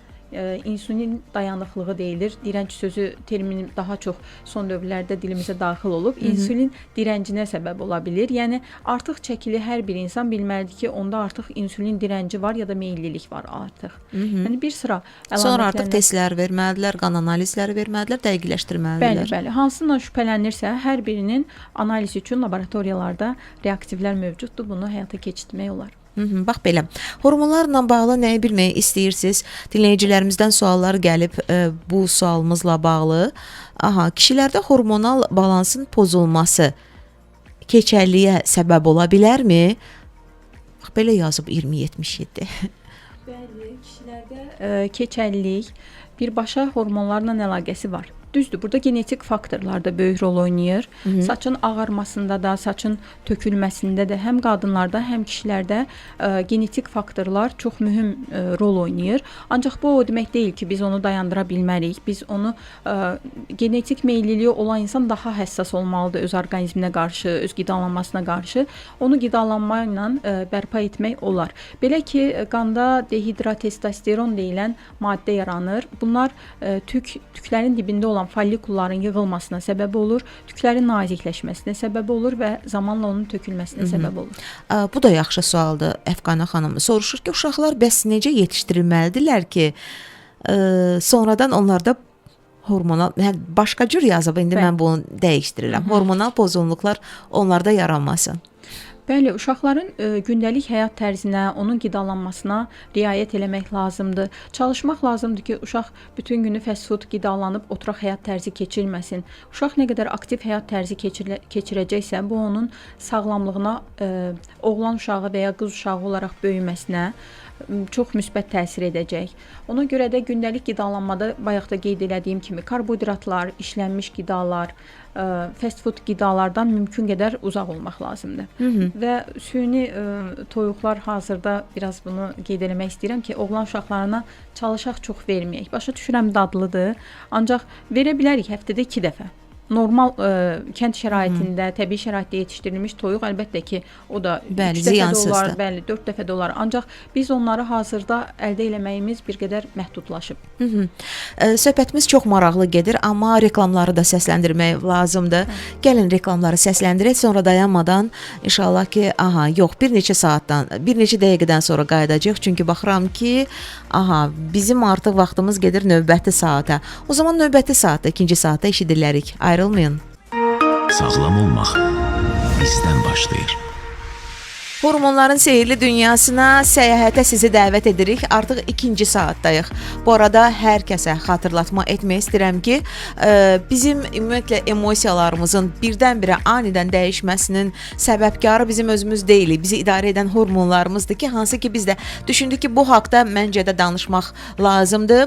insulin dayanıqlığı deyilir. Dirənc sözü termini daha çox son dövrlərdə dilimizə daxil olub. İnsulin dirəncinə səbəb ola bilir. Yəni artıq çəkili hər bir insan bilməlidir ki, onda artıq insulin dirənci var ya da meyillilik var artıq. Yəni bir sıra əlamətlərlə... Sonra artıq testlər verməlidirlər, qan analizləri verməlidirlər, dəqiqləşdirməlidirlər. Bəli, bəli. Hansından şübhələnirsə, hər birinin analiz üçün laboratoriyalarda reaktivlər mövcuddur. Bunu həyata keçirmək olar. Bax belə. Hormonlarla bağlı nəyi bilmək istəyirsiniz? Dinləyicilərimizdən suallar gəlib bu sualımızla bağlı. Aha, kişilərdə hormonal balansın pozulması keçəlliyə səbəb ola bilərmi? Bax belə yazıb 2077. Bəli, kişilərdə keçəllik birbaşa hormonlarla əlaqəsi var. Düzdür, burada genetik faktorlar da böyük rol oynayır. Saçın ağarmasında da, saçın tökülməsində də həm qadınlarda, həm kişilərdə genetik faktorlar çox mühüm rol oynayır. Ancaq bu o demək deyil ki, biz onu dayandıra bilmərik. Biz onu genetik meyilliliyi olan insan daha həssas olmalıdır öz orqanizminə qarşı, öz qidalanmasına qarşı. Onu qidalanma ilə bərpa etmək olar. Belə ki, qanda dehidrotestosteron deyilən maddə yaranır. Bunlar tüklərin dibində olan follikulların yığılmasına səbəb olur, tüklərin nazikləşməsinə səbəb olur və zamanla onun tökülməsinə səbəb olur. Bu da yaxşı sualdır Əfqanə xanım. Soruşur ki, uşaqlar bəs necə yetişdirilməlidirlər ki, sonradan onlarda hormonal, başqa cür yazıb, indi mən bunu dəyişdirirəm. Hormonal pozğunluqlar onlarda yaranmasın. Bəli, uşaqların gündəlik həyat tərzinə, onun qidalanmasına riayət eləmək lazımdır. Çalışmaq lazımdır ki, uşaq bütün günü fast food qidalanıb oturaq həyat tərzi keçirməsin. Uşaq nə qədər aktiv həyat tərzi keçirəcəksə, bu onun sağlamlığına, oğlan uşağı və ya qız uşağı olaraq böyüməsinə çox müsbət təsir edəcək. Ona görə də gündəlik qidalanmada bayaq da qeyd elədiyim kimi karbohidratlar, işlənmiş qidalar, fast food qidalardan mümkün qədər uzaq olmaq lazımdır. Və süni toyuqlar hazırda biraz bunu qeyd eləmək istəyirəm ki, oğlan uşaqlarına çalışaq çox verməyək. Başa düşürəm dadlıdır, ancaq verə bilərik həftədə 2 dəfə. Normal kənd şəraitində, təbii şəraitdə yetişdirilmiş toyuq əlbəttə ki, o da 3 dəfə də olar, bəli, 4 dəfə də olar. Ancaq biz onları hazırda əldə eləməyimiz bir qədər məhdudlaşıb. Söhbətimiz çox maraqlı gedir, amma reklamları da səsləndirmək lazımdır. Gəlin reklamları səsləndirək, sonra dayanmadan inşallah ki, aha, yox, bir neçə saatdan, bir neçə dəqiqədən sonra qayıdacağıq. Çünki baxıram ki, aha, bizim artıq vaxtımız gedir növbəti saata. O zaman növbəti saatda, ikinci saatda eşidilərik. Ayrılmayın. Sağlam olmaq bizdən başlayır. Hormonların sehirli dünyasına səyahətə sizi dəvət edirik. Artıq ikinci saatdayıq. Bu arada hər kəsə xatırlatma etmək istəyirəm ki, bizim ümumiyyətlə emosiyalarımızın birdən-birə anidən dəyişməsinin səbəbkarı bizim özümüz deyilik. Bizi idarə edən hormonlarımızdır ki, hansı ki biz də düşündük ki, bu haqda məncə də danışmaq lazımdır.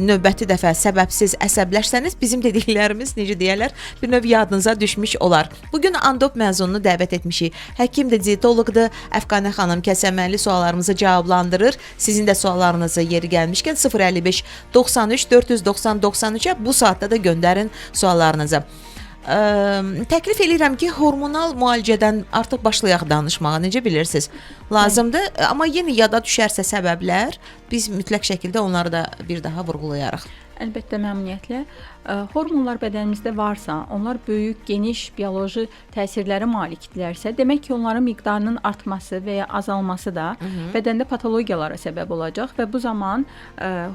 Növbəti dəfə səbəbsiz əsəbləşsəniz bizim dediklərimiz, necə deyərlər, bir növ yadınıza düşmüş olar. Bugün Andop məzununu dəvət etmişik. Həkimdir, dietoloqdur. Əfqanə xanım Kəsəmənli suallarımızı cavablandırır. Sizin də suallarınızı yeri gəlmişkən 055 93 490 93-ə bu saatda da göndərin suallarınızı. Təklif eləyirəm ki, hormonal müalicədən artıq başlayaq danışmağa. Necə bilirsiniz? Lazımdır, amma yenə yada düşərsə səbəblər, biz mütləq şəkildə onları da bir daha vurğulayarıq. Əlbəttə, məmnuniyyətlə. Hormonlar bədənimizdə varsa, onlar böyük, geniş bioloji təsirlərə malikdirlərsə, demək ki, onların miqdarının artması və ya azalması da bədəndə patologiyalara səbəb olacaq və bu zaman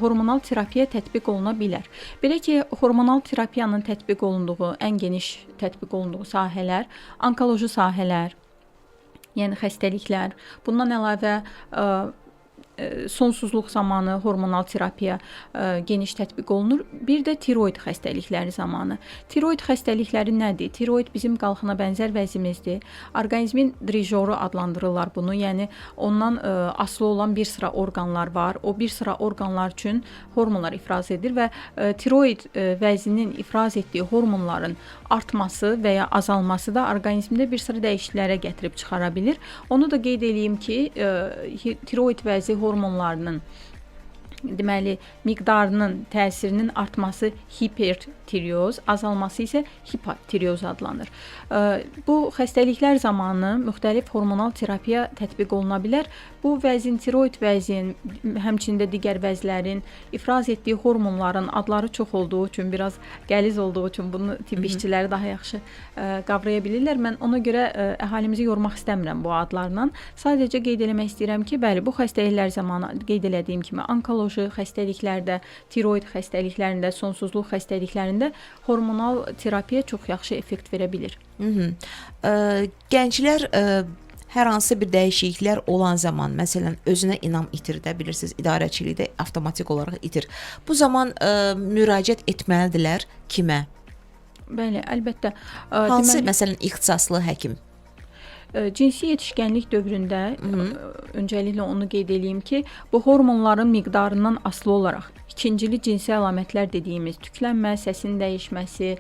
hormonal terapiya tətbiq oluna bilər. Belə ki, hormonal terapiyanın tətbiq olunduğu, ən geniş tətbiq olunduğu sahələr, onkoloji sahələr, yəni xəstəliklər, bundan əlavə Sonsuzluq zamanı hormonal terapiya geniş tətbiq olunur. Bir də tiroid xəstəlikləri zamanı. Tiroid xəstəlikləri nədir? Tiroid bizim qalxana bənzər vəzimizdir. Orqanizmin drijoru adlandırırlar bunu. Yəni ondan asılı olan bir sıra orqanlar var. O bir sıra orqanlar üçün hormonlar ifraz edir və tiroid vəzinin ifraz etdiyi hormonların artması və ya azalması da orqanizmdə bir sıra dəyişikliklərə gətirib çıxara bilir. Onu da qeyd eləyim ki, tiroid vəzi hormonlarının deməli miqdarının təsirinin artması hipertireoz, azalması isə hipotireoz adlanır. Bu xəstəliklər zamanı müxtəlif hormonal terapiya tətbiq oluna bilər. Bu vəzin, tiroid vəzin, həmçinin də digər vəzlərin ifraz etdiyi hormonların adları çox olduğu üçün, biraz qəliz olduğu üçün bunu tibb işçiləri daha yaxşı qavraya bilirlər. Mən ona görə əhalimizi yormaq istəmirəm bu adlarla. Sadəcə qeyd eləmək istəyirəm ki, bəli, bu xəstəliklər zamanı qeyd elədiyim kimi onkoloji xəstəliklərdə, tiroid xəstəliklərində, sonsuzluq xəstəliklərində hormonal terapiya çox yaxşı effekt verə bilir. Gənclər hər hansı bir dəyişikliklər olan zaman, məsələn, özünə inam itirir də, bilirsiniz, idarəçilikdə avtomatik olaraq itir. Bu zaman müraciət etməlidirlər kimə? Bəli, əlbəttə. Hansı, deməli, məsələn, ixtisaslı həkim? Cinsi yetişkənlik dövründə öncəliklə onu qeyd eləyim ki, bu hormonların miqdarından asılı olaraq ikincili cinsi əlamətlər dediyimiz tüklənmə, səsin dəyişməsi,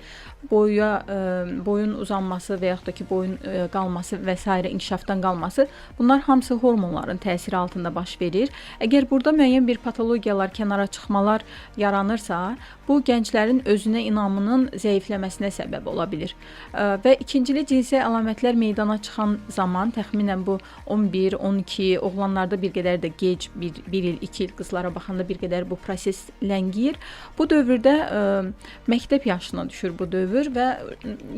boyun uzanması və yaxud da ki, boyun qalması və sairə, inkişafdan qalması, bunlar hamısı hormonların təsiri altında baş verir. Əgər burada müəyyən bir patologiyalar, kənara çıxmalar yaranırsa, bu gənclərin özünə inamının zəifləməsinə səbəb ola bilir. Və ikincili cinsi əlamətlər meydana çıxan zaman, təxminən bu 11, 12, oğlanlarda bir qədər də gec, bir il, 2 il, qızlara baxanda bir qədər bu proses ləngiyir. Bu dövrdə məktəb yaşına düşür bu dövr və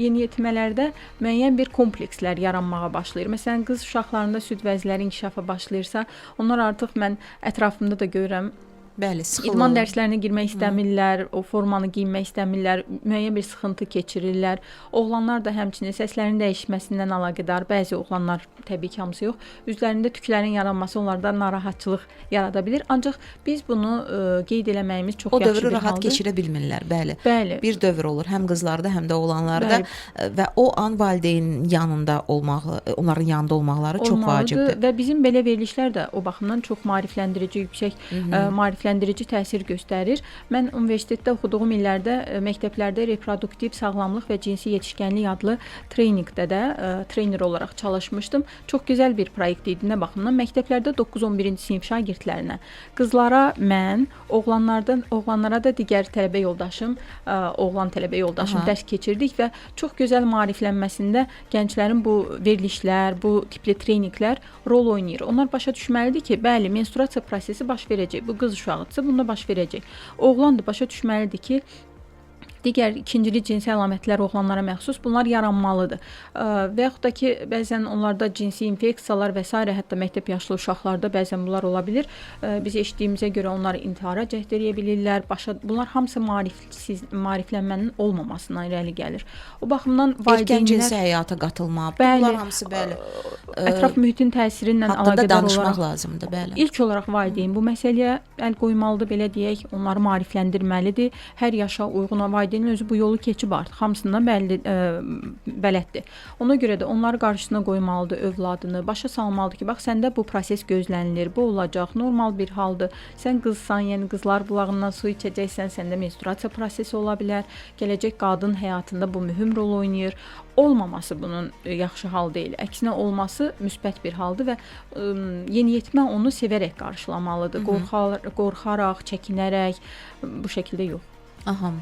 yeniyetmələrdə müəyyən bir komplekslər yaranmağa başlayır. Məsələn, qız uşaqlarında süd vəzləri inkişafa başlayırsa, onlar artıq mən ətrafımda da görürəm. Bəli, sıxılır. İdman dərslərinə girmək istəmirlər, o formanı geyinmək istəmirlər, müəyyən bir sıxıntı keçirirlər. Oğlanlar da həmçinin səslərin dəyişməsindən əlaqədar, bəzi oğlanlar, təbii ki, hamısı yox, üzlərində tüklərin yaranması onlarda narahatçılıq yarada bilir. Ancaq biz bunu qeyd eləməyimiz çox o yaxşı bir haldır. O dövrü rahat keçirə bilmirlər, bəli. Bəli. Bir dövr olur, həm qızlarda, həm də oğlanlarda. Bəli. Və o an valideynin yanında olmağı, onların yanında olmaqları çox vacibdir. Və bizim belə verilişlər də o baxımdan çox maarifləndirici, yüksək maarifləndirici təsir göstərir. Mən universitetdə oxuduğum illərdə məktəblərdə reproduktiv sağlamlıq və cinsi yetişkənlik adlı treninqdə də trener olaraq çalışmışdım. Çox gözəl bir proyekt idi nə baxımdan. Məktəblərdə 9-11-ci sinif şagirdlərinə, qızlara mən, oğlanlara da digər tələbə yoldaşım, oğlan tələbə yoldaşım dərs keçirdik və çox gözəl maariflənməsində gənclərin bu verilişlər, bu tipli treninqlər rol oynayır. Onlar başa düşməlidir ki, bəli, menstruasiya prosesi baş verəcək. Bu qız uşağıdırsa, bunda baş verəcək. Oğlan da başa düşməlidir ki, digər ikincili cinsi əlamətlər oğlanlara məxsus, bunlar yaranmalıdır. Və yaxud da ki, bəzən onlarda cinsi infeksiyalar və s. hətta məktəb yaşlı uşaqlarda bəzən bunlar ola bilir. Biz eşitdiyimizə görə onlar intihara cəhd edə bilirlər. Bunlar hamısı maariflənmənin olmamasından irəli gəlir. O baxımdan valideynlər erkən cinsi həyata qatılma, bəli, bunlar hamısı bəli. Ətraf mühitin təsiri ilə əlaqədar danışmaq lazımdır, bəli. İlk olaraq valideyn bu məsələyə əl qoymalıdır, belə deyək, onları maarifləndirməlidir. Hər yaşa uyğun valideynin özü bu yolu keçib artıq, hamısından bəlli, bələddir. Ona görə də onları qarşısına qoymalıdır övladını, başa salmalıdır ki, bax səndə bu proses gözlənilir, bu olacaq, normal bir haldır. Sən qızsan, yəni qızlar bulağından su içəcəksən, səndə menstruasiya prosesi ola bilər. Gələcək qadın həyatında bu mühüm rol oynayır. Olmaması bunun yaxşı hal deyil. Əksinə olması müsbət bir haldır və yeniyetmə onu sevərək qarşılamalıdır. Qorxaraq, çəkinərək bu şəkildə yox. Aha,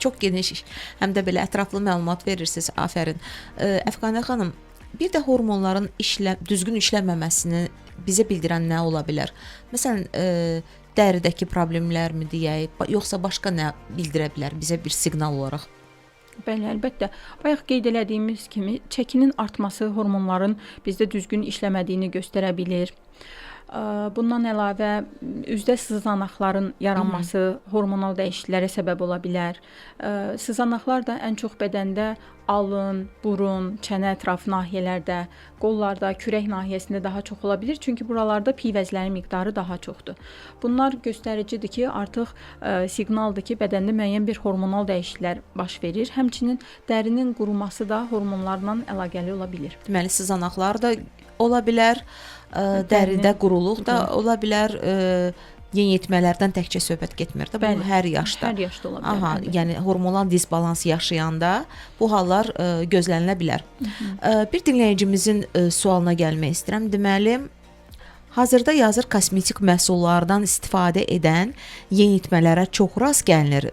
çox geniş, həm də belə ətraflı məlumat verirsiniz. Afərin. Əfqanə xanım, bir də hormonların düzgün işləməməsini bizə bildirən nə ola bilər? Məsələn, dəridəki problemlərmi deyək, yoxsa başqa nə bildirə bilər bizə bir siqnal olaraq? Bəli, əlbəttə. Bayaq qeyd elədiyimiz kimi, çəkinin artması hormonların bizdə düzgün işləmədiyini göstərə bilir. Bundan əlavə, üzdə sızanaqların yaranması hormonal dəyişikliklərə səbəb ola bilər. Sızanaqlar da ən çox bədəndə Alın, burun, çənə ətrafı nahiyələrdə, qollarda, kürək nahiyəsində daha çox ola bilər. Çünki buralarda piy vəzlərinin miqdarı daha çoxdur. Bunlar göstəricidir ki, artıq siqnaldır ki, bədəndə müəyyən bir hormonal dəyişikliklər baş verir. Həmçinin dərinin quruması da hormonlarla əlaqəli ola bilər. Deməli sızanaqlar da ola bilər, dəridə quruluq da ola bilər, yeniyetmələrdən təkcə söhbət getmir də. Bu Bəli, hər yaşda. Hər yaşda ola bilər. Aha, əlbəttə. yəni hormonal disbalans yaşayanda bu hallar gözlənilə bilər. Bir dinləyicimizin sualına gəlmək istəyirəm. Deməli, hazırda yazır kosmetik məhsullardan istifadə edən yeniyetmələrə çox rast gəlinir.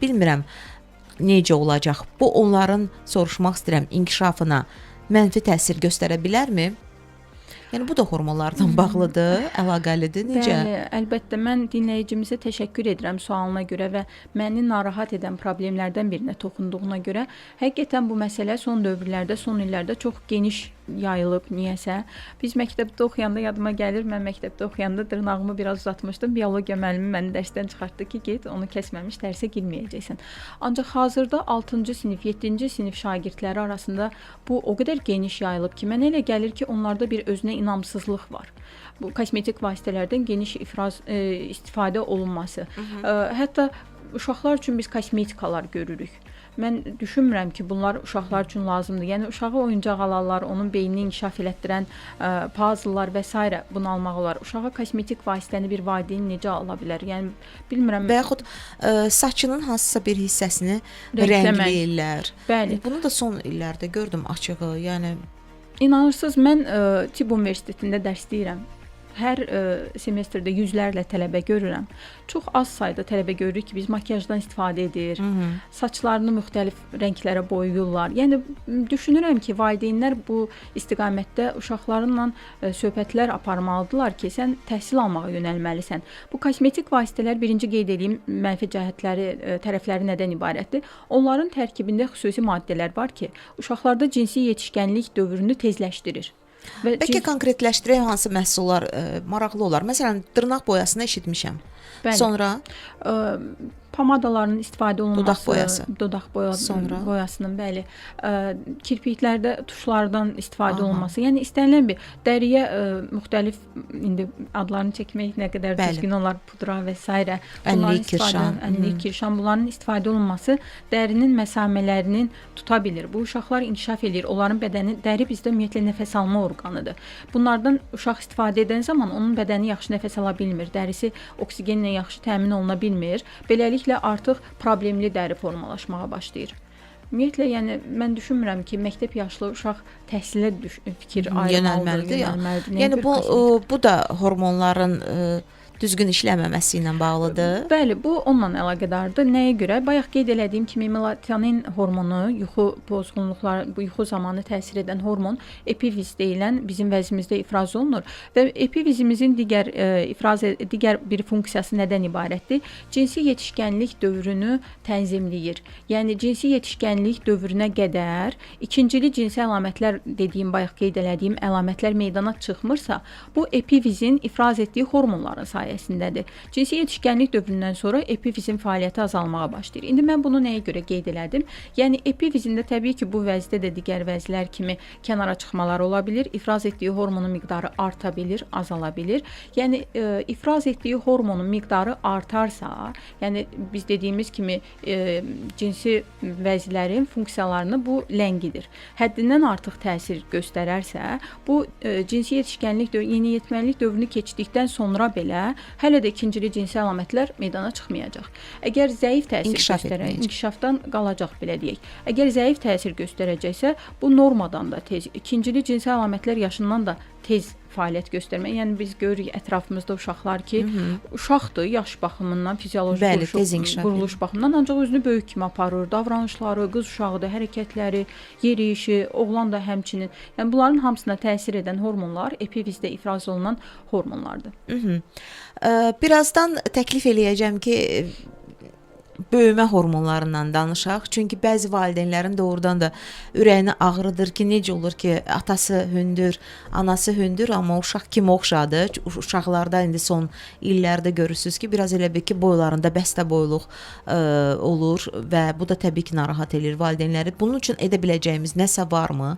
Bilmirəm necə olacaq. Bu onların soruşmaq istəyirəm inkişafına mənfi təsir göstərə bilərmi? Yəni bu da hormonlardan bağlıdır, əlaqəlidir. Necə? Bəli, əlbəttə mən dinləyicimizə təşəkkür edirəm sualına görə və məni narahat edən problemlərdən birinə toxunduğuna görə. Həqiqətən bu məsələ son dövrlərdə, son illərdə çox geniş yayılıb niyəsə. Biz məktəbdə oxuyanda yadıma gəlir, mən məktəbdə oxuyanda dırnağımı biraz uzatmışdım. Biologiya müəllimi məni dərsdən çıxartdı ki, get onu kəsməmiş dərsə girməyəcəksən. Ancaq hazırda 6-cı sinif, 7-ci sinif şagirdləri arasında bu o qədər geniş yayılıb ki, mənə elə gəlir ki, onlarda bir özünə inamsızlıq var. Bu kosmetik vasitələrdən geniş istifadə olunması. Hətta uşaqlar üçün biz kosmetikalar görürük. Mən düşünmürəm ki, bunlar uşaqlar üçün lazımdır. Yəni uşağa oyuncaq alarlar, onun beynini inkişaf elətdirən puzzlelar və s. bunu almaq olar. Uşağa kosmetik vasitəni bir valideyn necə ala bilər? Yəni bilmirəm. Və yaxud saçının hansısa bir hissəsini Rəngləmək. rəngləyirlər. Bəli. Bunu da son illərdə gördüm açığı. Yəni İnanırsınız, mən Tibb Universitetində dərs deyirəm. Hər semestrdə yüzlərlə tələbə görürəm. Çox az sayda tələbə görürük ki, biz makiyajdan istifadə edir, saçlarını müxtəlif rənglərə boyayırlar. Yəni düşünürəm ki, valideynlər bu istiqamətdə uşaqlarla söhbətlər aparmalıdırlar ki, sən təhsil almağa yönəlməlisən. Bu kosmetik vasitələr birinci qeyd edeyim mənfi cəhətləri, tərəfləri nədən ibarətdir? Onların tərkibində xüsusi maddələr var ki, uşaqlarda cinsi yetişkənlik dövrünü tezləşdirir. Və bəlkə konkretləşdirək hansı məhsullar maraqlı olar. Məsələn, dırnaq boyasını eşitmişəm. Bəli. Sonra Pomadaların istifadə olunması, Dodaq boyası. Dodaq Sonra? boyasının, bəli. Kirpiklərdə tuşlardan istifadə olunması. Yəni istənilən bir dəriyə müxtəlif indi adlarını çəkmək nə qədər Bəli. düzgün olar, pudra və s. Ənlik, kirşan. Ənlik, kirşan, bunların istifadə olunması dərinin məsamələrinin tuta bilir. Bu uşaqlar inkişaf eləyir. Onların bədəni, dəri bizdə ümumiyyətlə nəfəs alma orqanıdır. Bunlardan uşaq istifadə edən zaman onun bədəni yaxşı nəfəs ala bilmir. Dərisi oksigenlə yaxşı təmin oluna bilmir. Beləliklə artıq problemli dəri formalaşmağa başlayır. Ümumiyyətlə, yəni mən düşünmürəm ki, məktəb yaşlı uşaq təhsilə fikir ayırmalıdır, yönəlməlidir. Yönəlməlidir. Nəyə Yəni görə bu kosmetik? bu da hormonların düzgün işləməməsi ilə bağlıdır. Bəli, bu onunla əlaqədardır. Nəyə görə? Bayaq qeyd elədiyim kimi melatonin hormonu, yuxu pozğunluqları, bu yuxu zamanı təsir edən hormon epifiz deyilən bizim vəzimizdə ifraz olunur və epifizimizin digər digər bir funksiyası nədən ibarətdir? Cinsi yetişkənlik dövrünü tənzimləyir. Yəni cinsi yetişkənlik dövrünə qədər ikincili cinsi əlamətlər dediyim, bayaq qeyd elədiyim əlamətlər meydana çıxmırsa, bu epifizin ifraz etdiyi hormonların sayəsindədir. Cinsi yetişkənlik dövründən sonra epifizin fəaliyyəti azalmağa başlayır. İndi mən bunu nəyə görə qeyd elədim? Yəni epifizində təbii ki, bu vəzdə də digər vəzlər kimi kənara çıxmalar ola bilir, ifraz etdiyi hormonun miqdarı arta bilir, azala bilir. Yəni ifraz etdiyi hormonun miqdarı artarsa, yəni biz dediyimiz kimi cinsi vəzlərin funksiyalarını bu ləngidir. Həddindən artıq təsir göstərərsə, bu cinsi yetişkənlik yeniyetməlik dövrünü keçdikdən sonra belə hələ də ikincili cinsi əlamətlər meydana çıxmayacaq. Əgər zəif təsir İnkişaf göstərər, etməyəcək. inkişafdan qalacaq belə deyək. Əgər zəif təsir göstərəcəksə, bu normadan da tez, ikincili cinsi əlamətlər yaşından da tez fəaliyyət göstərmək. Yəni biz görürük ətrafımızda uşaqlar ki, uşaqdır yaş baxımından, fizioloji Bəli, tez inkişaf quruluş baxımından, ancaq özünü böyük kimi aparır. Davranışları, qız uşağıdır, hərəkətləri, yeriyişi, oğlan da həmçinin. Yəni bunların hamısına təsir edən hormonlar epifizdə ifraz olunan hormonlardır. Birazdan təklif eləyəcəm ki, Böyümə hormonlarından danışaq. Çünki bəzi valideynlərin doğrudan da ürəyini ağrıdır ki, necə olur ki, atası hündür, anası hündür, amma uşaq kimə oxşadı? Uşaqlarda indi son illərdə görürsüz ki, biraz elə bil ki, boylarında bəstə boyluq olur və bu da təbii ki, narahat eləyir valideynləri. Bunun üçün edə biləcəyimiz nəsə varmı?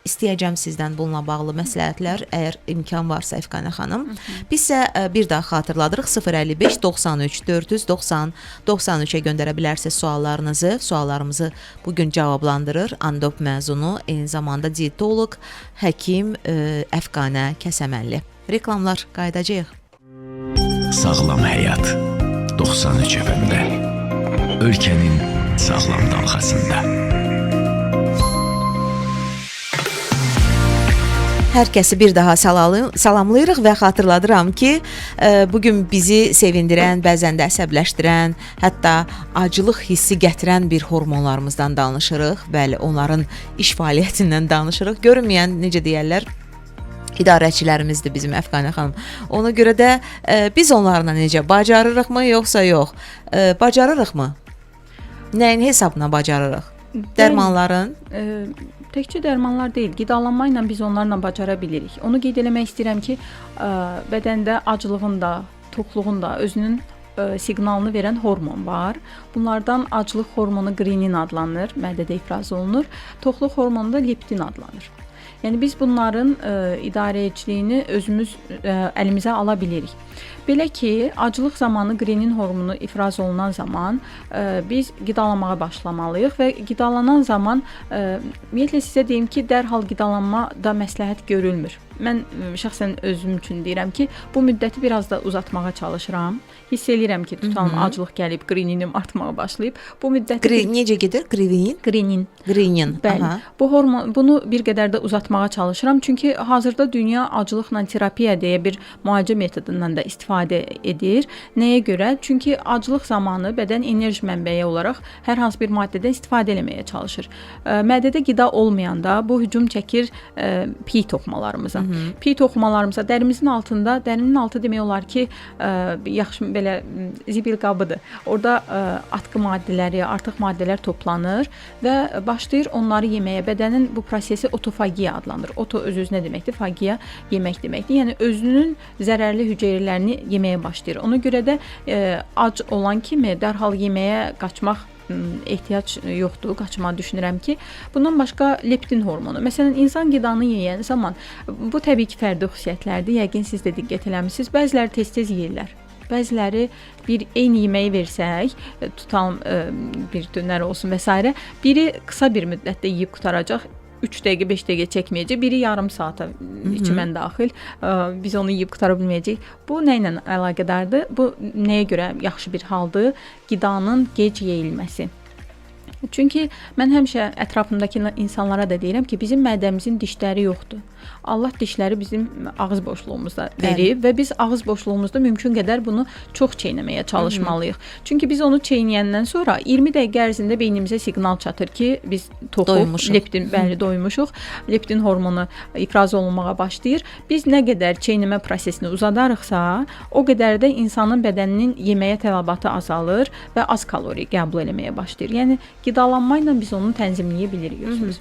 İstəyəcəm sizdən bununla bağlı məsləhətlər, əgər imkan varsa Əfqanə xanım. Biz isə bir daha xatırladırıq, 055 93 490 93-ə göndərə bilərsiniz suallarınızı. Suallarımızı bu gün cavablandırır Andop məzunu, eyni zamanda dietoloq, həkim Əfqanə Kəsəmənli. Reklamlar, qayıdacağıq. Sağlam həyat 93 FM-də. Ölkənin sağlam dalğasında. Hər kəsi bir daha salamlayırıq və xatırladıram ki, bu gün bizi sevindirən, bəzən də əsəbləşdirən, hətta acılıq hissi gətirən bir hormonlarımızdan danışırıq. Bəli, onların iş fəaliyyətindən danışırıq. Görünməyən, necə deyərlər, idarəçilərimizdir bizim Əfqanə xanım. Ona görə də biz onlarla necə bacarırıqmı, yoxsa yox? Bacarırıqmı? Nəyin hesabına bacarırıq? Dərmanların? Təkcə dərmanlar deyil, qidalanma ilə biz onlarla bacara bilirik. Onu qeyd eləmək istəyirəm ki, bədəndə aclığın da, toxluğun da özünün siqnalını verən hormon var. Bunlardan aclıq hormonu qrinin adlanır, mədədə ifraz olunur. Toxluq hormonu da leptin adlanır. Yəni biz bunların idarəçiliyini özümüz əlimizə ala bilirik. Belə ki, aclıq zamanı qrenin hormonu ifraz olunan zaman biz qidalanmağa başlamalıyıq və qidalanan zaman ümumiyyətlə sizə deyim ki, dərhal qidalanma da məsləhət görülmür. Mən şəxsən özüm üçün deyirəm ki, bu müddəti biraz da uzatmağa çalışıram. Hiss eləyirəm ki, tutalım aclıq gəlib, qreninim artmağa başlayıb. Bu müddəti necə gedir? Qrenin? Qrenin. Qrenin. Bəli. Aha. Bu hormon, bunu bir qədər də uzatmağa çalışıram. Çünki hazırda dünya acılıqla terapiya deyə bir müalicə metodundan da istifadə edir. Nəyə görə? Çünki aclıq zamanı bədən enerji mənbəyi olaraq hər hansı bir maddədən istifadə eləməyə çalışır. Mədədə qida olmayanda bu hücum çəkir piy toxumalarımıza. Piy toxumalarımıza dərimizin altında, dərinin altı demək olar ki, yaxşı belə zibil qabıdır. Orada atqı maddələri, artıq maddələr toplanır və başlayır onları yeməyə. Bədənin bu prosesi otofagiya adlanır. Oto öz-özünə deməkdir, fagiya yemək deməkdir. Yəni özünün zərərli hüceyrələrini yeməyə başlayır. Ona görə də ac olan kimi dərhal yeməyə qaçmaq ehtiyac yoxdur, qaçmağı düşünürəm ki. Bundan başqa leptin hormonu. Məsələn, insan qidanı yeyən zaman, bu təbii ki, fərdi xüsusiyyətlərdir. Yəqin siz də diqqət eləmisiniz. Bəziləri tez-tez yeyirlər. Bəziləri bir eyni yeməyi versək, tutalım bir dönər olsun və s. Biri qısa bir müddətdə yeyib qurtaracaq, 3 dəqiqə, 5 dəqiqə çəkməyəcək, biri yarım saata, içi mən daxil, biz onu yeyib qutara bilməyəcəyik. Bu nə ilə əlaqədardır? Bu nəyə görə yaxşı bir haldır? Qidanın gec yeyilməsi. Çünki mən həmişə ətrafımdakı insanlara da deyirəm ki, bizim mədəmizin dişləri yoxdur. Allah dişləri bizim ağız boşluğumuzda verib və biz ağız boşluğumuzda mümkün qədər bunu çox çeynəməyə çalışmalıyıq. Çünki biz onu çeynəyəndən sonra 20 dəqiqə ərzində beynimizə siqnal çatır ki, biz toxuq, leptin, bəli, doymuşuq, leptin hormonu ifraz olunmağa başlayır. Biz nə qədər çeynəmə prosesini uzadarıqsa, o qədər də insanın bədəninin yeməyə tələbatı azalır və az kalori qəbul eləməyə başlayır. Yəni qidalanma ilə biz onu tənzimləyə bilirik özümüz.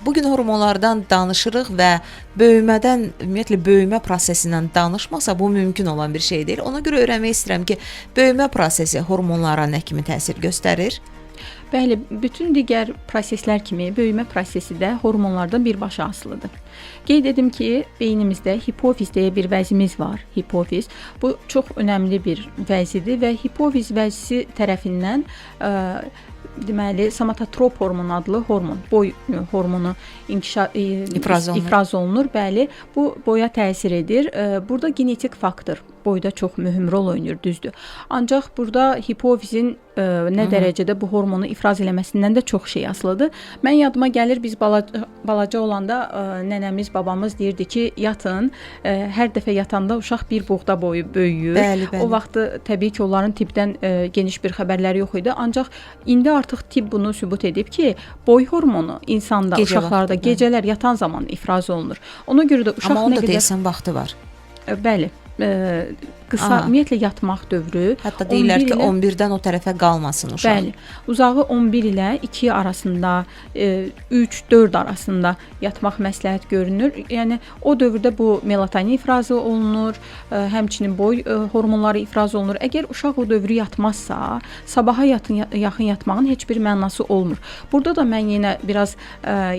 Bugün hormonlardan danışırıq və böyümədən, ümumiyyətlə böyümə prosesindən danışmasa bu mümkün olan bir şey deyil. Ona görə öyrənmək istəyirəm ki, böyümə prosesi hormonlara nə kimi təsir göstərir? Bəli, bütün digər proseslər kimi böyümə prosesi də hormonlardan birbaşa asılıdır. Qeyd edim ki, beynimizdə hipofiz deyə bir vəzimiz var. Hipofiz. Bu çox önəmli bir vəzidir və hipofiz vəzisi tərəfindən deməli somatotrop hormon adlı hormon, boy hormonu ifraz olunur. Bəli, bu boya təsir edir. Burada genetik faktor boyda çox mühüm rol oynayır, düzdür. Ancaq burada hipofizin nə dərəcədə bu hormonu ifraz eləməsindən də çox şey asılıdır. Mən yadıma gəlir, biz balaca olanda nənəmiz, babamız deyirdi ki, yatın, hər dəfə yatanda uşaq bir buğda boyu böyüyür. Bəli, bəli. O vaxtı təbii ki, onların tibbdən geniş bir xəbərləri yox idi. Ancaq indi artıq tibb bunu sübut edib ki, boy hormonu insanda, gecə uşaqlarda vaxtı, gecələr yatan zaman ifraz olunur. Ona görə də uşaq amma nə onda qədər deyəsən vaxtı var. Bəli. Qısa, Aha. ümumiyyətlə yatmaq dövrü. Hətta deyirlər 11 ki, ilə 11-dən o tərəfə qalmasın uşaq. Bəli. Uzağı 11 ilə 2 arasında, 3-4 arasında yatmaq məsləhət görünür. Yəni o dövrdə bu melatonin ifrazı olunur, həmçinin boy hormonları ifraz olunur. Əgər uşaq o dövrü yatmazsa, sabaha yaxın yatmağın heç bir mənası olmur. Burada da mən yenə biraz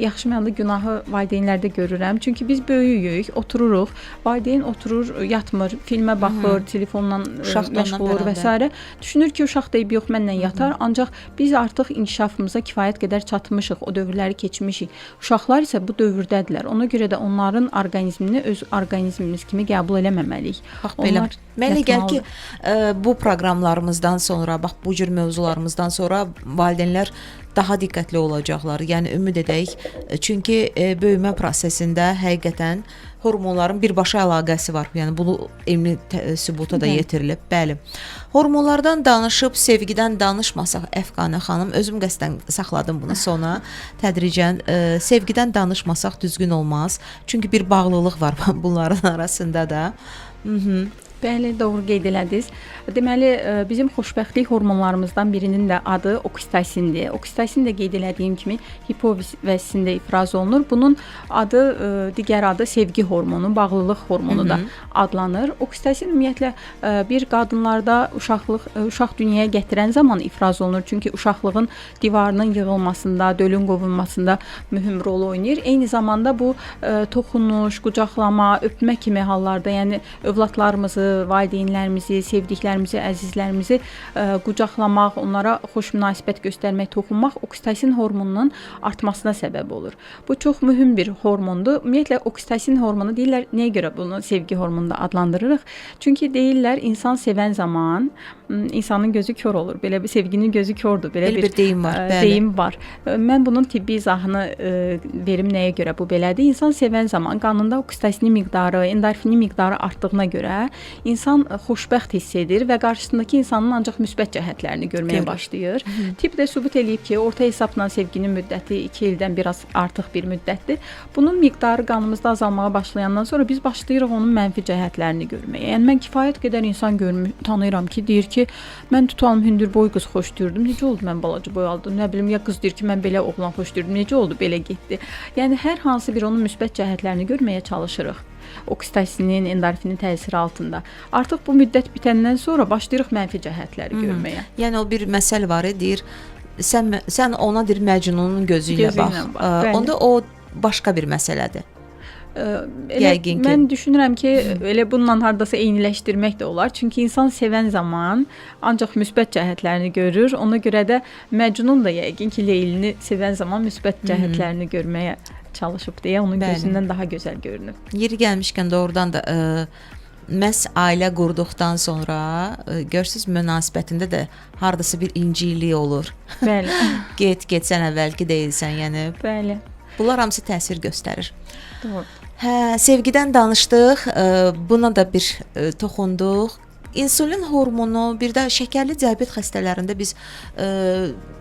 yaxşı mənada günahı valideynlərdə görürəm. Çünki biz böyüyük, otururuq, valideyn oturur, yatmır, filmə baxır, telefonla Uşaq da məşğul onunla olur və bərabər. s. Düşünür ki, uşaq da eybi yox, mənlə yatar. Ancaq biz artıq inkişafımıza kifayət qədər çatmışıq, o dövrləri keçmişik. Uşaqlar isə bu dövrdədirlər. Ona görə də onların orqanizmini öz orqanizmimiz kimi qəbul eləməməliyik. Bax belə. Onlar Mənə elə gəlir ki, yatmalıdır. bu proqramlarımızdan sonra, bax bu cür mövzularımızdan sonra valideynlər daha diqqətli olacaqlar. Yəni ümid edək. Çünki böyümə prosesində həqiqətən hormonların birbaşa əlaqəsi var. Yəni bunu elmi sübuta da Bəli. yetirilib. Bəli. Hormonlardan danışıb sevgidən danışmasaq Əfqanə xanım, özüm qəsdən saxladım bunu sona. Tədricən sevgidən danışmasaq düzgün olmaz. Çünki bir bağlılıq var bunların arasında da. Bəli, doğru qeyd elədiniz. Deməli, bizim xoşbəxtlik hormonlarımızdan birinin də adı oksitosindir. Oksitosin də qeyd elədiyim kimi hipofiz vəzisində ifraz olunur. Bunun adı, digər adı sevgi hormonu, bağlılıq hormonu da adlanır. Oksitosin ümumiyyətlə bir qadınlarda uşaq dünyaya gətirən zaman ifraz olunur. Çünki uşaqlığın divarının yığılmasında, dölün qovulmasında mühüm rol oynayır. Eyni zamanda bu toxunuş, qucaqlama, öpmə kimi hallarda, yəni övladlarımızı, valideynlərimizi, sevdiklərimizi, əzizlərimizi qucaqlamaq, onlara xoş münasibət göstərmək, toxunmaq oksitosin hormonunun artmasına səbəb olur. Bu çox mühüm bir hormondur. Ümumiyyətlə oksitosin hormonu deyirlər, nəyə görə bunu sevgi hormonu da adlandırırıq? Çünki deyirlər insan sevən zaman insanın gözü kor olur. Belə bir sevginin gözü kordur. Belə, Belə bir deyim var, bəli. Deyim var. Mən bunun tibbi izahını verim nəyə görə bu belədir. İnsan sevən zaman qanında oksitosinin miqdarı, endorfinin miqdarı artdığına görə insan xoşbəxt hiss edir və qarşısındakı insanın ancaq müsbət cəhətlərini görməyə Görür. başlayır. Tibb də sübut eləyib ki, orta hesabla sevginin müddəti 2 ildən biraz artıq bir müddətdir. Bunun miqdarı qanımızda azalmağa başlayandan sonra biz başlayırıq onun mənfi cəhətlərini görməyə. Yəni mən kifayət qədər insan tanıyıram ki, deyir ki, mən tutalım hündürboy qız xoşlayırdım. Necə oldu mən balaca boy aldım? Nə bilim ya qız deyir ki, mən belə oğlan xoşlayırdım. Necə oldu belə getdi? Yəni hər hansı bir onun müsbət cəhətlərini görməyə çalışırıq. Oksitosinin, endorfinin təsiri altında. Artıq bu müddət bitəndən sonra başlayırıq mənfi cəhətləri görməyə. Yəni o bir məsəl var, deyir, sən ona deyir Məcnunun gözü ilə bax. Bax, Onda o başqa bir məsələdir. Elə Yəqin ki. Mən düşünürəm ki, elə bununla hardasa eyniləşdirmək də olar. Çünki insan sevən zaman ancaq müsbət cəhətlərini görür. Ona görə də Məcnun da yəqin ki, Leylini sevən zaman müsbət cəhətlərini görməyə çalışıb deyə onun Bəli. gözündən daha gözəl görünüb. Yeri gəlmişkən doğrudan da məhz ailə qurduqdan sonra görürsüz münasibətində də hardasa bir incilik olur. Bəli. Get, get sən əvvəlki deyilsən, yəni Bəli. bunlar hamısı təsir göstərir. Doğru. Hə, sevgidən danışdıq, buna da bir toxunduq. İnsulin hormonu, bir də şəkərli diabet xəstələrində biz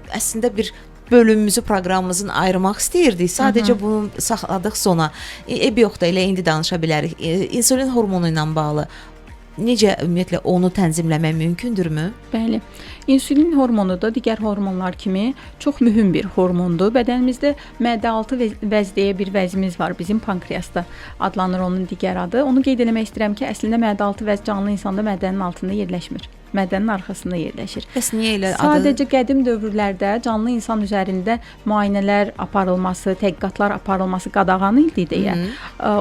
əslində bir bölümümüzü proqramımızın ayırmaq istəyirdik. Sadəcə bunu saxladıq sona. Eybi yoxdur, elə indi danışa bilərik. İnsulin hormonu ilə bağlı necə ümumiyyətlə onu tənzimləmək mümkündürmü? Bəli. İnsulin hormonu da digər hormonlar kimi çox mühüm bir hormondur. Bədənimizdə mədə-altı vəz deyə bir vəzimiz var. Bizim pankreasda adlanır onun digər adı. Onu qeyd eləmək istəyirəm ki, əslində mədə-altı vəz canlı insanda mədənin altında yerləşmir. Mədənin arxasında yerləşir. Bəs niyə elə adı? Sadəcə qədim dövrlərdə canlı insan üzərində müayinələr aparılması, tədqiqatlar aparılması qadağan idi deyə.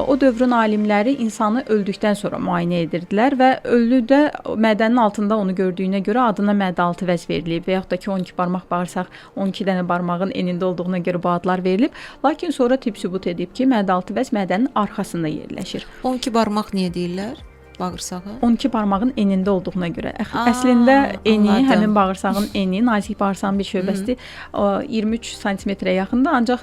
O dövrün alimləri insanı öldükdən sonra müayinə edirdilər və ölüdə mədənin altında onu gördüyünə görə adına mədə-altı vəz verilib və yaxud da ki 12 barmaq bağırsaq 12 dənə barmağın enində olduğuna görə bu adlar verilib. Lakin sonra tibb sübut edib ki, mədə-altı vəz mədənin arxasında yerləşir. 12 barmaq niyə deyirlər? Bağırsağı? 12 barmağın enində olduğuna görə. Əslində eni, anladım. həmin bağırsağın eni, nazik bağırsağın bir şöbəsidir. O 23 santimetrə yaxındır, ancaq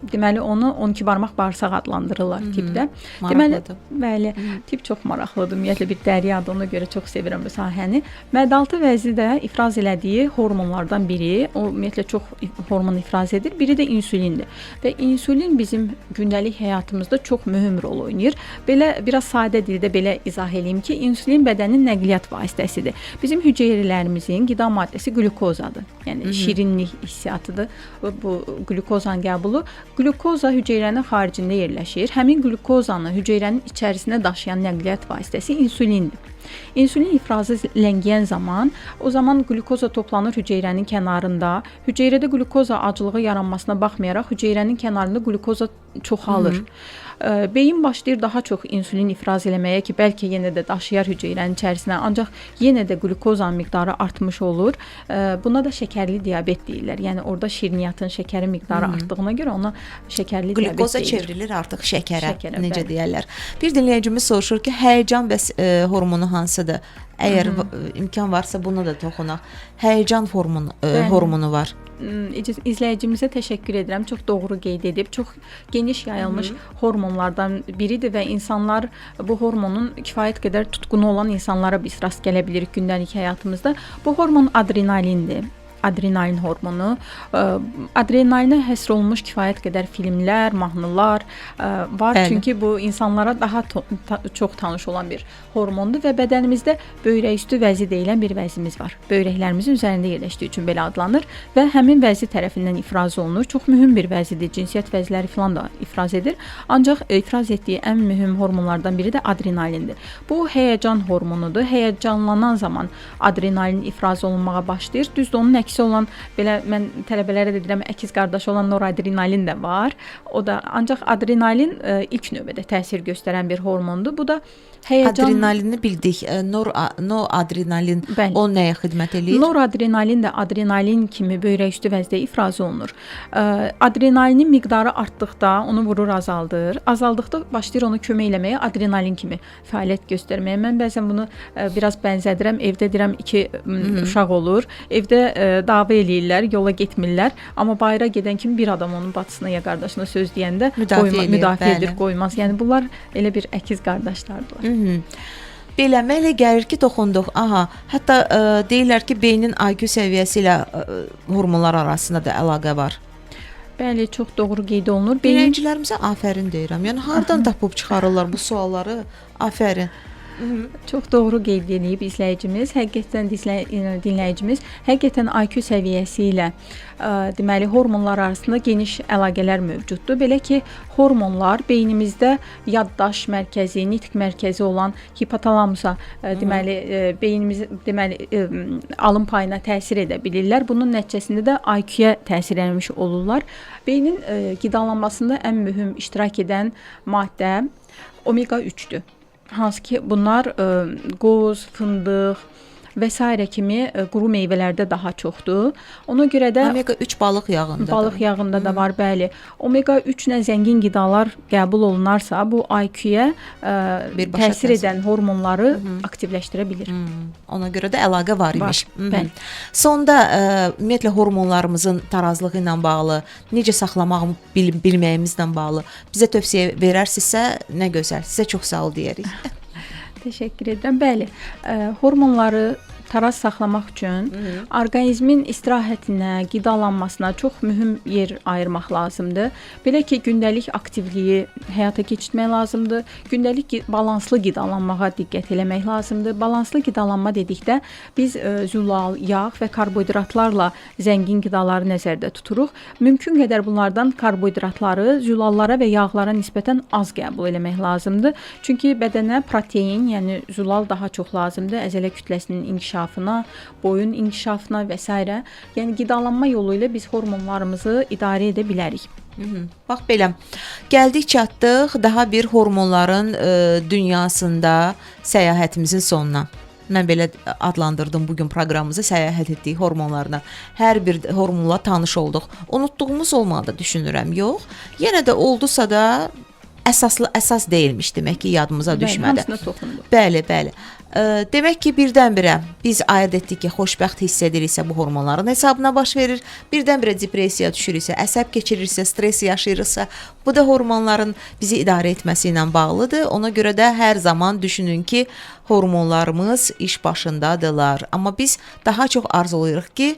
deməli onu 12 barmaq bağırsaq adlandırırlar tibbdə. Deməli, bəli, tibb çox maraqlıdır. Ümumiyyətlə bir dəryadır, ona görə çox sevirəm bu sahəni. Mədə-altı vəzi də ifraz elədiyi hormonlardan biri, o ümumiyyətlə çox hormon ifraz edir. Biri də insulindir. Və insulin bizim gündəlik həyatımızda çox mühüm rol oynayır. Belə biraz sadə dildə belə izah izah eləyim ki, insulin bədənin nəqliyyat vasitəsidir. Bizim hüceyrələrimizin qida maddəsi qlükozadır. Yəni şirinlik hissiyatıdır bu qlükozanın qəbulu. Qlükoza hüceyrənin xaricində yerləşir. Həmin qlükozanı hüceyrənin içərisinə daşıyan nəqliyyat vasitəsi insulindir. İnsulin ifrazı ləngiyən zaman, o zaman qlükoza toplanır hüceyrənin kənarında. Hüceyrədə qlükoza aclığı yaranmasına baxmayaraq hüceyrənin kənarında qlükoza çoxalır. Beyin başlayır daha çox insulin ifraz eləməyə ki, bəlkə yenə də daşıyar hüceyrənin içərisinə, ancaq yenə də qlükozanın miqdarı artmış olur. Buna da şəkərli diabet deyirlər. Yəni orada şirniyyatın, şəkərin miqdarı artdığına görə ona şəkərli diabet Qlükoza deyilir. Çevrilir artıq şəkərə, necə bəli. Deyərlər. Bir dinləyicimiz soruşur ki, həyəcan bəs hormonu hansıdır? Əgər imkan varsa buna da toxunaq. Həyəcan hormonu var. İzləyicimizə təşəkkür edirəm. Çox doğru qeyd edib. Çox geniş yayılmış hormonlardan biridir və insanlar bu hormonun kifayət qədər tutqunu olan insanlara biz rast gələ bilirik gündəlik həyatımızda. Bu hormon adrenalindir. Adrenalin hormonu. Adrenalinə həsr olunmuş kifayət qədər filmlər, mahnılar var. Çünki bu insanlara daha çox tanış olan bir hormondur və bədənimizdə böyrəküstü vəzi deyilən bir vəzimiz var. Böyrəklərimizin üzərində yerləşdiyi üçün belə adlanır və həmin vəzi tərəfindən ifraz olunur. Çox mühüm bir vəzidir. Cinsiyyət vəziləri filan da ifraz edir. Ancaq ifraz etdiyi ən mühüm hormonlardan biri də adrenalindir. Bu həyəcan hormonudur. Həyəcanlanan zaman adrenalin ifraz olunmağa başlayır. Düzdür, onun əksi olan, belə mən tələbələrə də deyirəm, əkiz qardaşı olan noradrenalin də var. O da, ancaq adrenalin ilk növbədə təsir göstərən bir hormondur. Bu da həyəcan. Adrenalini bildik. Noradrenalin o nəyə xidmət eləyir? Noradrenalin də adrenalin kimi böyrəküstü vəzdə ifraz olunur. Adrenalinin miqdarı artdıqda onu vurur, azaldır. Azaldıqda başlayır onu kömək eləməyə, adrenalin kimi fəaliyyət göstərməyə. Mən bəzən bunu biraz bənzədirəm. Evdə deyirəm iki uşaq olur. Evdə dava eləyirlər, yola getmirlər. Amma bayıra gedən kimi bir adam onun bacısına ya qardaşına söz deyəndə Müdafiə eləyir, müdafiə edir, qoymaz. Yəni bunlar elə bir əkiz qardaşlardılar. Belə mənə elə gəlir ki, toxunduq. Aha, hətta deyirlər ki, beynin IQ səviyyəsi ilə hormonlar arasında da əlaqə var. Bəli, çox doğru qeyd olunur. Beyin Dinləyicilərimizə afərin deyirəm. Yəni hardan tapıb çıxarırlar bu sualları? Afərin. Çox doğru qeyd edib izləyicimiz. Həqiqətən də dinləyicimiz həqiqətən IQ səviyyəsi ilə deməli hormonlar arasında geniş əlaqələr mövcuddur. Belə ki, hormonlar beynimizdə yaddaş mərkəzi, nitq mərkəzi olan hipotalamusa, deməli beynimiz deməli alın payına təsir edə bilirlər. Bunun nəticəsində də IQ-yə təsir eləmiş olurlar. Beynin qidalanmasında ən mühüm iştirak edən maddə omega 3-dür. Hansı ki, bunlar qoz, fındıq və sairə kimi quru meyvələrdə daha çoxdur. Ona görə də Omega 3 balıq yağındadır. Balıq yağında da var, bəli. Omega 3 ilə zəngin qidalar qəbul olunarsa, bu IQ-yə Birbaşa təsir təsir. edən hormonları aktivləşdirə bilir. Ona görə də əlaqə var Var, imiş. Bəli. Sonda ümumiyyətlə hormonlarımızın tarazlığı ilə bağlı, necə saxlamağı bilməyimizlə bağlı bizə tövsiyə verərsinizsə, nə gözəl. Sizə çox sağ ol deyərik. Təşəkkür edirəm. Bəli, hormonları taraz saxlamaq üçün orqanizmin istirahətinə, qidalanmasına çox mühüm yer ayırmaq lazımdır. Belə ki, gündəlik aktivliyi həyata keçirmək lazımdır. Gündəlik balanslı qidalanmağa diqqət eləmək lazımdır. Balanslı qidalanma dedikdə biz zülal, yağ və karbohidratlarla zəngin qidaları nəzərdə tuturuq. Mümkün qədər bunlardan karbohidratları zülallara və yağlara nisbətən az qəbul eləmək lazımdır. Çünki bədənə protein, yəni zülal daha çox lazımdır. Əzələ kütləsinin inkişafına, boyun inkişafına və s. Yəni qidalanma yolu ilə biz hormonlarımızı idarə edə bilərik. Bax belə. Gəldik, çatdıq daha bir hormonların dünyasında səyahətimizin sonuna. Mən belə adlandırdım bu gün proqramımızı, səyahət etdik hormonlarla. Hər bir hormonla tanış olduq. Unutduğumuz olmadı düşünürəm. Yox. Yenə də oldusa da əsaslı əsas deyilmiş demək ki, yadımıza düşmədi. Hamısına toxunduq. Bəli, bəli. Demək ki, birdən-birə biz ayırd etdik ki, xoşbəxt hiss ediriksə bu hormonların hesabına baş verir. Birdən-birə depressiyaya düşürüksə, əsəb keçiririksə, stres yaşayırıqsa, bu da hormonların bizi idarə etməsi ilə bağlıdır. Ona görə də hər zaman düşünün ki, hormonlarımız iş başındadılar. Amma biz daha çox arzulayırıq ki,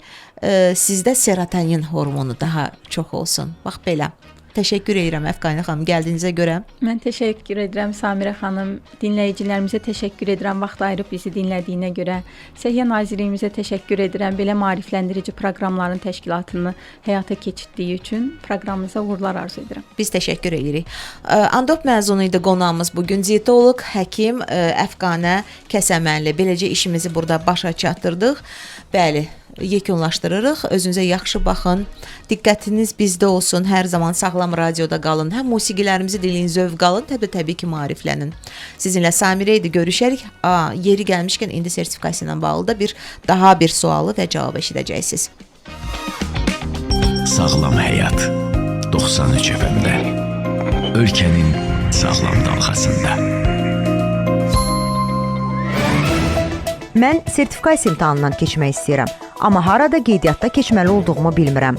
sizdə serotonin hormonu daha çox olsun. Bax belə. Təşəkkür edirəm Əfqanə xanım gəldiyinizə görə. Mən təşəkkür edirəm Samirə xanım. Dinləyicilərimizə təşəkkür edirəm vaxt ayırıb bizi dinlədiyinə görə. Səhiyyə Nazirliyimizə təşəkkür edirəm belə maarifləndirici proqramların təşkilatını həyata keçirtdiyi üçün proqramınıza uğurlar arzu edirəm. Biz təşəkkür edirik. Andop məzunu idi qonağımız bu gün. Dietoloq, həkim Əfqanə Kəsəmənli. Beləcə işimizi burada başa çatdırdıq. Bəli, yekunlaşdırırıq. Özünüzə yaxşı baxın. Diqqətiniz bizdə olsun. Hər zaman sağlam radioda qalın. Həm musiqilərimizi dinləyin, zövq alın, həm də təbii ki, maariflənin. Sizinlə Samirə idi görüşərik. Yeri gəlmişkən indi sertifikasiya ilə bağlı da bir daha bir sualı və cavabı eşidəcəksiniz. Sağlam həyat 93 FM-də. Ölkənin sağlam dalğasında. Mən sertifikasiya imtahanından keçmək istəyirəm, amma harada qeydiyyatda keçməli olduğumu bilmirəm.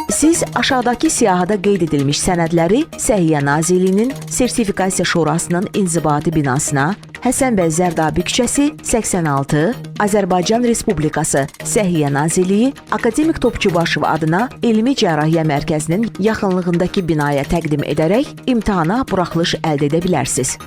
Siz aşağıdakı siyahıda qeyd edilmiş sənədləri Səhiyyə Nazirliyinin Sertifikasiya Şurasının inzibati binasına, Həsən bəy Zərdabi küçəsi 86, Azərbaycan Respublikası Səhiyyə Nazirliyi Akademik Topçubaşov adına Elmi Cərrahiyyə Mərkəzinin yaxınlığındakı binaya təqdim edərək imtahana buraxılış əldə edə bilərsiniz.